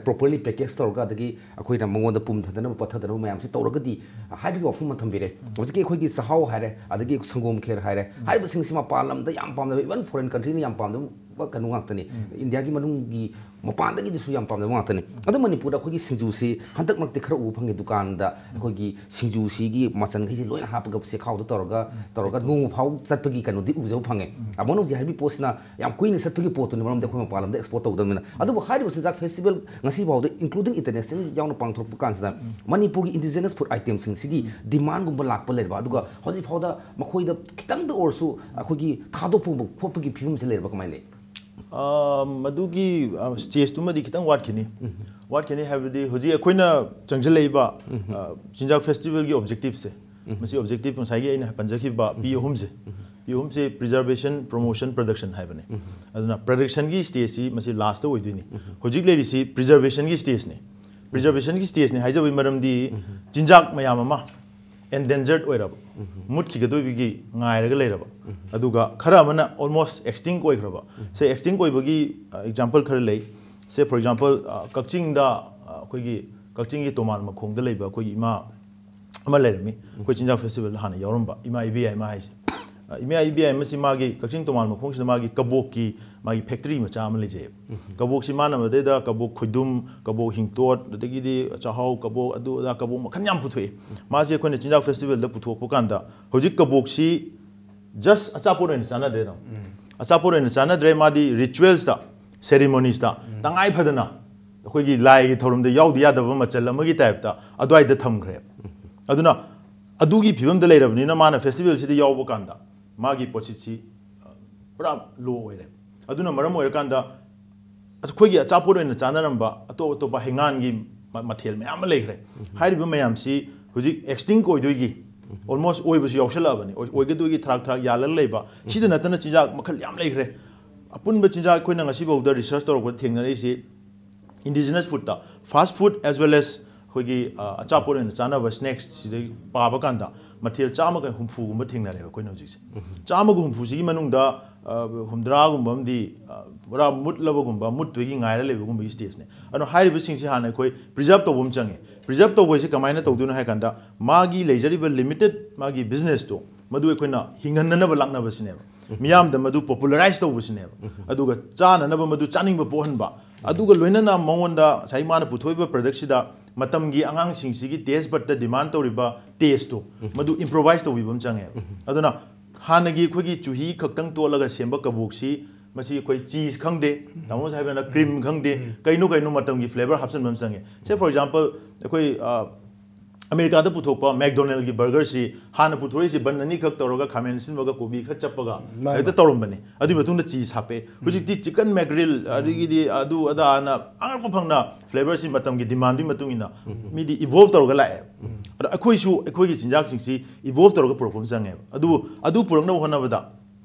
ꯄ꯭ꯔꯣꯄꯔꯂꯤ ꯄꯦꯀꯦꯖ ꯇꯧꯔꯒ, ꯑꯗꯒꯤ ꯑꯩꯈꯣꯏꯅ ꯃꯉꯣꯟꯗ ꯄꯨꯝꯊꯗꯅꯕ ꯄꯠꯊꯗꯅꯕ ꯃꯌꯥꯝꯁꯤ ꯇꯧꯔꯒꯗꯤ ꯍꯥꯏꯕꯒꯤ ꯋꯥꯐꯝ ꯑꯃ ꯊꯝꯕꯤꯔꯦ꯫ ꯍꯧꯖꯤꯛꯀꯤ ꯑꯩꯈꯣꯏꯒꯤ ꯆꯥꯛꯍꯥꯎ ꯍꯥꯏꯔꯦ, ꯑꯗꯒꯤ ꯁꯪꯒꯣꯝ ꯈꯦꯔ ꯍꯥꯏꯔꯦ, ꯍꯥꯏꯔꯤꯕꯁꯤꯡꯁꯤ ꯃꯄꯥꯟ ꯂꯝꯗ ꯌꯥꯝ ꯄꯥꯝꯅꯕ, ꯏꯚꯟ ꯐꯣꯔꯦꯟ ꯀꯟꯇ꯭ꯔꯤꯅ ꯌꯥꯝ ꯄꯥꯝꯅꯕ ꯀꯩꯅꯣ ꯉꯥꯛꯇꯅꯤ꯫ ꯏꯟꯗꯤꯌꯥꯒꯤ ꯃꯅꯨꯡꯒꯤ ꯃꯄꯥꯟꯗꯒꯤꯗꯤꯁꯨ ꯌꯥꯝ ꯄꯥꯝꯅꯕ ꯉꯥꯛꯇꯅꯤ꯫ ꯑꯗꯣ ꯃꯅꯤꯄꯨꯔꯗ ꯑꯩꯈꯣꯏꯒꯤ ꯁꯤꯡꯖꯨꯁꯤ ꯍꯟꯗꯛ ꯃꯔꯛꯇꯤ ꯈꯔ ꯎꯕ ꯐꯪꯉꯦ, ꯗꯨꯀꯥꯟꯗ ꯑꯩꯈꯣꯏꯒꯤ ꯁꯤꯡꯖꯨꯁꯤꯒꯤ ꯃꯆꯜꯈꯩꯁꯤ ꯂꯣꯏꯅ ꯍꯥꯞꯄꯒ ꯆꯦꯈꯥꯎꯗ ꯇꯧꯔꯒ ꯇꯧꯔꯒ ꯅꯣꯡꯃ ꯐꯥꯎ ꯆꯠꯄꯒꯤ ꯀꯩꯅꯣꯗꯤ ꯎꯖꯕ ꯐꯪꯉꯦ꯫ ꯑꯃꯅ ꯍꯧꯖꯤꯛ ꯍꯥꯏꯕꯤ ꯄꯣꯠꯁꯤꯅ ꯌꯥꯝ ꯀꯨꯏꯅ ꯆꯠꯄꯒꯤ ꯄꯣꯠꯇꯨꯅꯤ, ꯃꯔꯝꯗꯤ ꯑꯩꯈꯣꯏ ꯃꯄꯥꯟ ꯂꯝꯗ ꯑꯦꯛꯁꯄꯣꯔꯠ ꯇꯧꯗꯕꯅꯤꯅ꯫ ꯑꯗꯨꯕꯨ ꯍꯥꯏꯔꯤꯕ ꯆꯤꯟꯖꯥꯛ ꯐꯦꯁꯇꯤꯚꯦꯜ ꯉꯁꯤ ꯐꯥꯎꯗ, including international ꯌꯥꯎꯅ ꯄꯥꯡꯊꯣꯔꯛꯄ ꯀꯥꯟꯁꯤꯗ, ꯃꯅꯤꯄꯨꯔꯒꯤ indigenous food itemꯁꯤꯡꯁꯤꯒꯤ ꯗꯤꯃꯥꯟꯒꯨꯝꯕ ꯂꯥꯛꯄ ꯂꯩꯔꯕ, ꯑꯗꯨꯒ ꯍꯧꯖꯤꯛ ꯐꯥꯎꯗ ꯃꯈꯣꯏꯗ ꯈꯤꯇꯪꯗ ꯑꯣꯏꯔꯁꯨ ꯑꯩꯈꯣꯏꯒꯤ ꯊꯥꯗꯣꯛꯄ ꯈꯣꯠꯄꯒꯤ ꯐꯤꯕꯝꯁꯤ ꯂꯩꯔꯕ, ꯀꯃꯥꯏꯅ ꯂꯩ? ꯑ, ꯃꯗꯨꯒꯤ ꯁ꯭ꯇꯦꯖꯇꯨꯃꯗꯤ ꯈꯤꯇꯪ ꯋꯥꯠꯈꯤꯅꯤ꯫ ꯋꯥꯠꯈꯤꯅꯤ ꯍꯥꯏꯕꯗꯤ ꯍꯧꯖꯤꯛ ꯑꯩꯈꯣꯏꯅ ꯆꯪꯁꯤꯜꯂꯛꯏꯕ, ꯑ, ꯆꯤꯟꯖꯥꯛ ꯐꯦꯁꯇꯤꯚꯦꯜꯒꯤ ꯑꯣꯕꯖꯦꯛꯇꯤꯞꯁꯦ, ꯃꯁꯤ ꯑꯣꯕꯖꯦꯛꯇꯤꯞ ꯉꯁꯥꯏꯒꯤ ꯑꯩꯅ ꯄꯟꯖꯈꯤꯕ ꯄꯤ ꯑꯍꯨꯝꯁꯦ, ꯄꯤ ꯑꯍꯨꯝꯁꯦ preservation, promotion, production ꯍꯥꯏꯕꯅꯦ꯫ ꯑꯗꯨꯅ ꯄ꯭ꯔꯗꯛꯁꯟꯒꯤ ꯁ꯭ꯇꯦꯖꯁꯤ ꯃꯁꯤ ꯂꯥꯁꯇ ꯑꯣꯏꯗꯣꯏꯅꯤ꯫ ꯍꯧꯖꯤꯛ ꯂꯩꯔꯤꯁꯤ ꯄ꯭ꯔꯤꯖꯔꯕꯦꯁꯟꯒꯤ ꯁ꯭ꯇꯦꯖꯅꯤ꯫ ꯄ꯭ꯔꯤꯖꯔꯕꯦꯁꯟꯒꯤ ꯁ꯭ꯇꯦꯖꯅꯤ ꯍꯥꯏꯖꯕꯒꯤ ꯃꯔꯝꯗꯤ ꯆꯤꯟꯖꯥꯛ ꯃꯌꯥꯝ ꯑꯃ endangered ꯑꯣꯏꯔꯕ, ꯃꯨꯠꯈꯤꯒꯗꯣꯏꯕꯒꯤ ꯉꯥꯏꯔꯒ ꯂꯩꯔꯕ, ꯑꯗꯨꯒ ꯈꯔ ꯑꯃꯅ almost extinct ꯑꯣꯏꯈ꯭ꯔꯕ꯫ ꯁꯦ extinct ꯑꯣꯏꯕꯒꯤ, ꯑ, ꯑꯦꯛꯖꯥꯝꯄꯜ ꯈꯔ ꯂꯩ꯫ ꯁꯦ for example, ꯑ, ꯀꯛꯆꯤꯡꯗ, ꯑ, ꯑꯩꯈꯣꯏꯒꯤ ꯀꯛꯆꯤꯡꯒꯤ ꯇꯣꯃꯥꯜ ꯃꯈꯣꯡꯗ ꯂꯩꯕ ꯑꯩꯈꯣꯏꯒꯤ ꯏꯃꯥ ꯑꯃ ꯂꯩꯔꯝꯃꯤ, ꯑꯩꯈꯣꯏ ꯆꯤꯟꯖꯥꯛ ꯐꯦꯁꯇꯤꯚꯦꯜꯗ ꯍꯥꯟꯅ ꯌꯥꯎꯔꯝꯕ ꯏꯃꯥ ꯏꯕꯦꯌꯥꯏꯃ ꯍꯥꯏꯁꯦ꯫ ꯑ, ꯏꯃꯥ ꯏꯕꯦꯌꯥꯏꯃꯁꯤ ꯃꯥꯒꯤ ꯀꯛꯆꯤꯡ ꯇꯣꯃꯥꯜ ꯃꯈꯣꯡꯁꯤꯗ ꯃꯥꯒꯤ ꯀꯕꯣꯛꯀꯤ ꯃꯥꯒꯤ ꯐꯦꯛꯇꯔꯤ ꯃꯆꯥ ꯑꯃ ꯂꯩꯖꯩꯑꯕ꯫ ꯀꯕꯣꯛꯁꯤ ꯃꯥꯅ ꯃꯗꯩꯗ ꯀꯕꯣꯛ ꯈꯣꯏꯗꯨꯝ, ꯀꯕꯣꯛ ꯍꯤꯡꯇꯣꯠ, ꯑꯗꯒꯤꯗꯤ ꯆꯥꯛꯍꯥꯎ ꯀꯕꯣꯛ, ꯑꯗꯨ ꯑꯗꯥ ꯀꯕꯣꯛ ꯃꯈꯜ ꯌꯥꯝ ꯄꯨꯊꯣꯛꯑꯦ꯫ ꯃꯥꯁꯦ ꯑꯩꯈꯣꯏꯅ ꯆꯤꯟꯖꯥꯛ ꯐꯦꯁꯇꯤꯚꯦꯜꯗ ꯄꯨꯊꯣꯛꯄ ꯀꯥꯟꯗ ꯍꯧꯖꯤꯛ ꯀꯕꯣꯛꯁꯤ just ꯑꯆꯥꯄꯣꯠ ꯑꯣꯏꯅ ꯆꯥꯅꯗ꯭ꯔꯦ ꯑꯗꯨꯝ꯫ ꯑꯆꯥꯄꯣꯠ ꯑꯣꯏꯅ ꯆꯥꯅꯗ꯭ꯔꯦ, ꯃꯥꯗꯤ ꯔꯤꯆꯨꯋꯦꯜꯁꯇ, ꯁꯦꯔꯤꯃꯣꯅꯤꯁꯇ ꯇꯉꯥꯏ ꯐꯗꯅ ꯑꯩꯈꯣꯏꯒꯤ ꯂꯥꯏꯒꯤ ꯊꯧꯔꯝꯗ ꯌꯥꯎꯗ ꯌꯥꯗꯕ ꯃꯆꯜ ꯑꯃꯒꯤ ꯇꯥꯏꯞꯇ ꯑꯗꯨꯋꯥꯏꯗ ꯊꯝꯈ꯭ꯔꯦ꯫ ꯑꯗꯨꯅ ꯑꯗꯨꯒꯤ ꯐꯤꯕꯝꯗ ꯂꯩꯔꯕꯅꯤꯅ ꯃꯥꯅ ꯐꯦꯁꯇꯤꯚꯦꯜꯁꯤꯗ ꯌꯥꯎꯕ ꯀꯥꯟꯗ ꯃꯥꯒꯤ ꯄꯣꯠꯁꯤꯠꯁꯤ, ꯑ, ꯄꯨꯔꯥ ꯂꯣ ꯑꯣꯏꯔꯦ꯫ ꯑꯗꯨꯅ ꯃꯔꯝ ꯑꯣꯏꯔꯀꯥꯟꯗ ꯑꯩꯈꯣꯏꯒꯤ ꯑꯆꯥꯄꯣꯠ ꯑꯣꯏꯅ ꯆꯥꯅꯔꯝꯕ ꯑꯇꯣꯞ ꯑꯇꯣꯞꯄ ꯍꯩꯉꯥꯟꯒꯤ ꯃ-, ꯃꯊꯦꯜ ꯃꯌꯥꯝ ꯑꯃ ꯂꯩꯈ꯭ꯔꯦ꯫ ꯍꯥꯏꯔꯤꯕ ꯃꯌꯥꯝꯁꯤ ꯍꯧꯖꯤꯛ ꯑꯦꯛꯁꯇꯤꯡꯛ ꯑꯣꯏꯗꯣꯏꯒꯤ, almost ꯑꯣꯏꯕꯁꯨ ꯌꯥꯎꯁꯜꯂꯛꯑꯕꯅꯤ꯫ ꯑꯣꯏ-, ꯑꯣꯏꯒꯗꯣꯏꯒꯤ ꯊꯔꯥꯛ ꯊꯔꯥꯛ ꯌꯥꯜꯂꯒ ꯂꯩꯕ꯫ ꯁꯤꯗ ꯅꯠꯇꯅ ꯆꯤꯟꯖꯥꯛ ꯃꯈꯜ ꯌꯥꯝ ꯂꯩꯈ꯭ꯔꯦ꯫ ꯑꯄꯨꯟꯕ ꯆꯤꯟꯖꯥꯛ ꯑꯩꯈꯣꯏꯅ ꯉꯁꯤꯐꯥꯎꯗ ꯔꯤꯁꯔꯁ ꯇꯧꯔꯛꯄꯗ ꯊꯦꯡꯅꯔꯛꯏꯁꯤ indigenous foodꯇ, fast food as well as ꯑꯩꯈꯣꯏꯒꯤ ꯑ, ꯑꯆꯥꯄꯣꯠ ꯑꯣꯏꯅ ꯆꯥꯅꯕ ꯁ꯭ꯅꯦꯛꯁ ꯁꯤꯗꯩ ꯄꯥꯕ ꯀꯥꯟꯗ ꯃꯊꯦꯜ ꯆꯥꯝꯃꯒ ꯍꯨꯝꯐꯨꯒꯨꯝꯕ ꯊꯦꯡꯅꯔꯦꯕ ꯑꯩꯈꯣꯏꯅ ꯍꯧꯖꯤꯛꯁꯦ꯫ ꯆꯥꯝꯃꯒ ꯍꯨꯝꯐꯨꯁꯤꯒꯤ ꯃꯅꯨꯡꯗ ꯑ, ꯍꯨꯝꯗ꯭ꯔꯥꯒꯨꯝꯕ ꯑꯃꯗꯤ ꯑ, ꯄꯨꯔꯥ ꯃꯨꯠꯂꯕꯒꯨꯝꯕ, ꯃꯨꯠꯇꯣꯏꯒꯤ ꯉꯥꯏꯔ ꯂꯩꯕꯒꯨꯝꯕꯒꯤ ꯁ꯭ꯇꯦꯖꯅꯦ꯫ ꯑꯗꯣ ꯍꯥꯏꯔꯤꯕꯁꯤꯡꯁꯤ ꯍꯥꯟꯅ ꯑꯩꯈꯣꯏ ꯄ꯭ꯔꯤꯖꯥꯔꯕ ꯇꯧꯕ ꯑꯃ ꯆꯪꯉꯦ꯫ ꯄ꯭ꯔꯤꯖꯥꯔꯕ ꯇꯧꯕ ꯍꯥꯏꯁꯦ ꯀꯃꯥꯏꯅ ꯇꯧꯗꯣꯏꯅꯣ ꯍꯥꯏ ꯀꯥꯟꯗ, ꯃꯥꯒꯤ ꯂꯩꯖꯔꯤꯕ ꯂꯤꯃꯤꯇꯦꯗ ꯃꯥꯒꯤ ꯕꯤꯖꯤꯅꯦꯁꯇꯣ ꯃꯗꯨ ꯑꯩꯈꯣꯏꯅ ꯍꯤꯡꯍꯟꯅꯅꯕ ꯂꯥꯛꯅꯕꯁꯤꯅꯦꯕ꯫ ꯃꯤꯌꯥꯝꯗ ꯃꯗꯨ ꯄꯣꯄꯨꯂꯔꯥꯏꯁ ꯇꯧꯕꯁꯤꯅꯦꯕ꯫ ꯑꯗꯨꯒ ꯆꯥꯅꯅꯕ ꯃꯗꯨ ꯆꯥꯅꯤꯡꯕ ꯄꯣꯛꯍꯟꯕ꯫ ꯑꯗꯨꯒ ꯂꯣꯏꯅꯅ ꯃꯉꯣꯟꯗ ꯉꯁꯥꯏ ꯃꯥꯅ ꯄꯨꯊꯣꯛꯏꯕ ꯄ꯭ꯔꯗꯛꯁꯤꯗ ꯃꯇꯝꯒꯤ ꯑꯉꯥꯡꯁꯤꯡꯁꯤꯒꯤ ꯇꯦꯁ ꯕꯠꯇ ꯗꯤꯃꯥꯟ ꯇꯧꯔꯤꯕ ꯇꯦꯁꯇꯣ ꯃꯗꯨ ꯏꯝꯄ꯭ꯔꯣꯚꯥꯏꯁ ꯇꯧꯕꯤꯕ ꯑꯃ ꯆꯪꯉꯦꯕ꯫ ꯑꯗꯨꯅ ꯍꯥꯟꯅꯒꯤ ꯑꯩꯈꯣꯏꯒꯤ ꯆꯨꯍꯤ ꯈꯛꯇꯪ ꯇꯣꯠꯂꯒ ꯁꯦꯝꯕ ꯀꯕꯣꯛꯁꯤ, ꯃꯁꯤ ꯑꯩꯈꯣꯏ ꯆꯤꯁ ꯈꯪꯗꯦ, ꯇꯥꯃꯣ ꯁꯥꯍꯦꯕꯅ ꯀ꯭ꯔꯤꯝ ꯈꯪꯗꯦ, ꯀꯩꯅꯣ ꯀꯩꯅꯣ ꯃꯇꯝꯒꯤ ꯐ꯭ꯂꯦꯕꯔ ꯍꯥꯞꯆꯤꯟꯕ ꯑꯃ ꯆꯪꯉꯦ꯫ ꯁꯦ, ꯐꯣꯔ ꯑꯦꯛꯖꯥꯝꯄꯜ, ꯑꯩꯈꯣꯏ ꯑ, ꯑꯃꯦꯔꯤꯀꯥꯗ ꯄꯨꯊꯣꯛꯄ ꯃꯦꯛꯗꯣꯅꯦꯜꯒꯤ ꯕꯔꯒꯔꯁꯤ ꯍꯥꯟꯅ ꯄꯨꯊꯣꯔꯛꯏꯁꯤ ꯕꯟ ꯑꯅꯤꯈꯛ ꯇꯧꯔꯒ, ꯈꯥꯃꯦꯟ ꯑꯁꯤꯟꯕꯒ ꯀꯣꯕꯤ ꯈꯔ ꯆꯞꯄꯒ ꯃꯥꯅꯤ꯫ ꯍꯦꯛꯇ ꯇꯧꯔꯝꯕꯅꯤ꯫ ꯑꯗꯨꯒꯤ ꯃꯇꯨꯡꯗ ꯆꯤꯁ ꯍꯥꯞꯄꯦ꯫ ꯍꯧꯖꯤꯛꯇꯤ ꯆꯤꯀꯟ ꯃꯦꯛꯒ꯭ꯔꯤꯜ, ꯑꯗꯒꯤꯗꯤ ꯑꯗꯨ ꯑꯗꯥꯅ ꯑꯉꯛꯄ ꯐꯪꯅ ꯐ꯭ꯂꯦꯕꯔꯁꯤ ꯃꯇꯝꯒꯤ ꯗꯤꯃꯥꯟꯗꯨꯒꯤ ꯃꯇꯨꯡ ꯏꯟꯅ ꯃꯤꯗꯤ ꯏꯚꯣꯜꯕ ꯇꯧꯔꯒ ꯂꯥꯛꯑꯦ꯫ ꯑꯗꯣ ꯑꯩꯈꯣꯏꯁꯨ ꯑꯩꯈꯣꯏꯒꯤ ꯆꯤꯟꯖꯥꯛꯁꯤꯡꯁꯤ ꯏꯚꯣꯜꯕ ꯇꯧꯔꯒ ꯄꯨꯔꯛꯄ ꯑꯃ ꯆꯪꯉꯦꯕ꯫ ꯑꯗꯨꯕꯨ ꯑꯗꯨ ꯄꯨꯔꯛꯅꯕ ꯍꯣꯠꯅꯕꯗ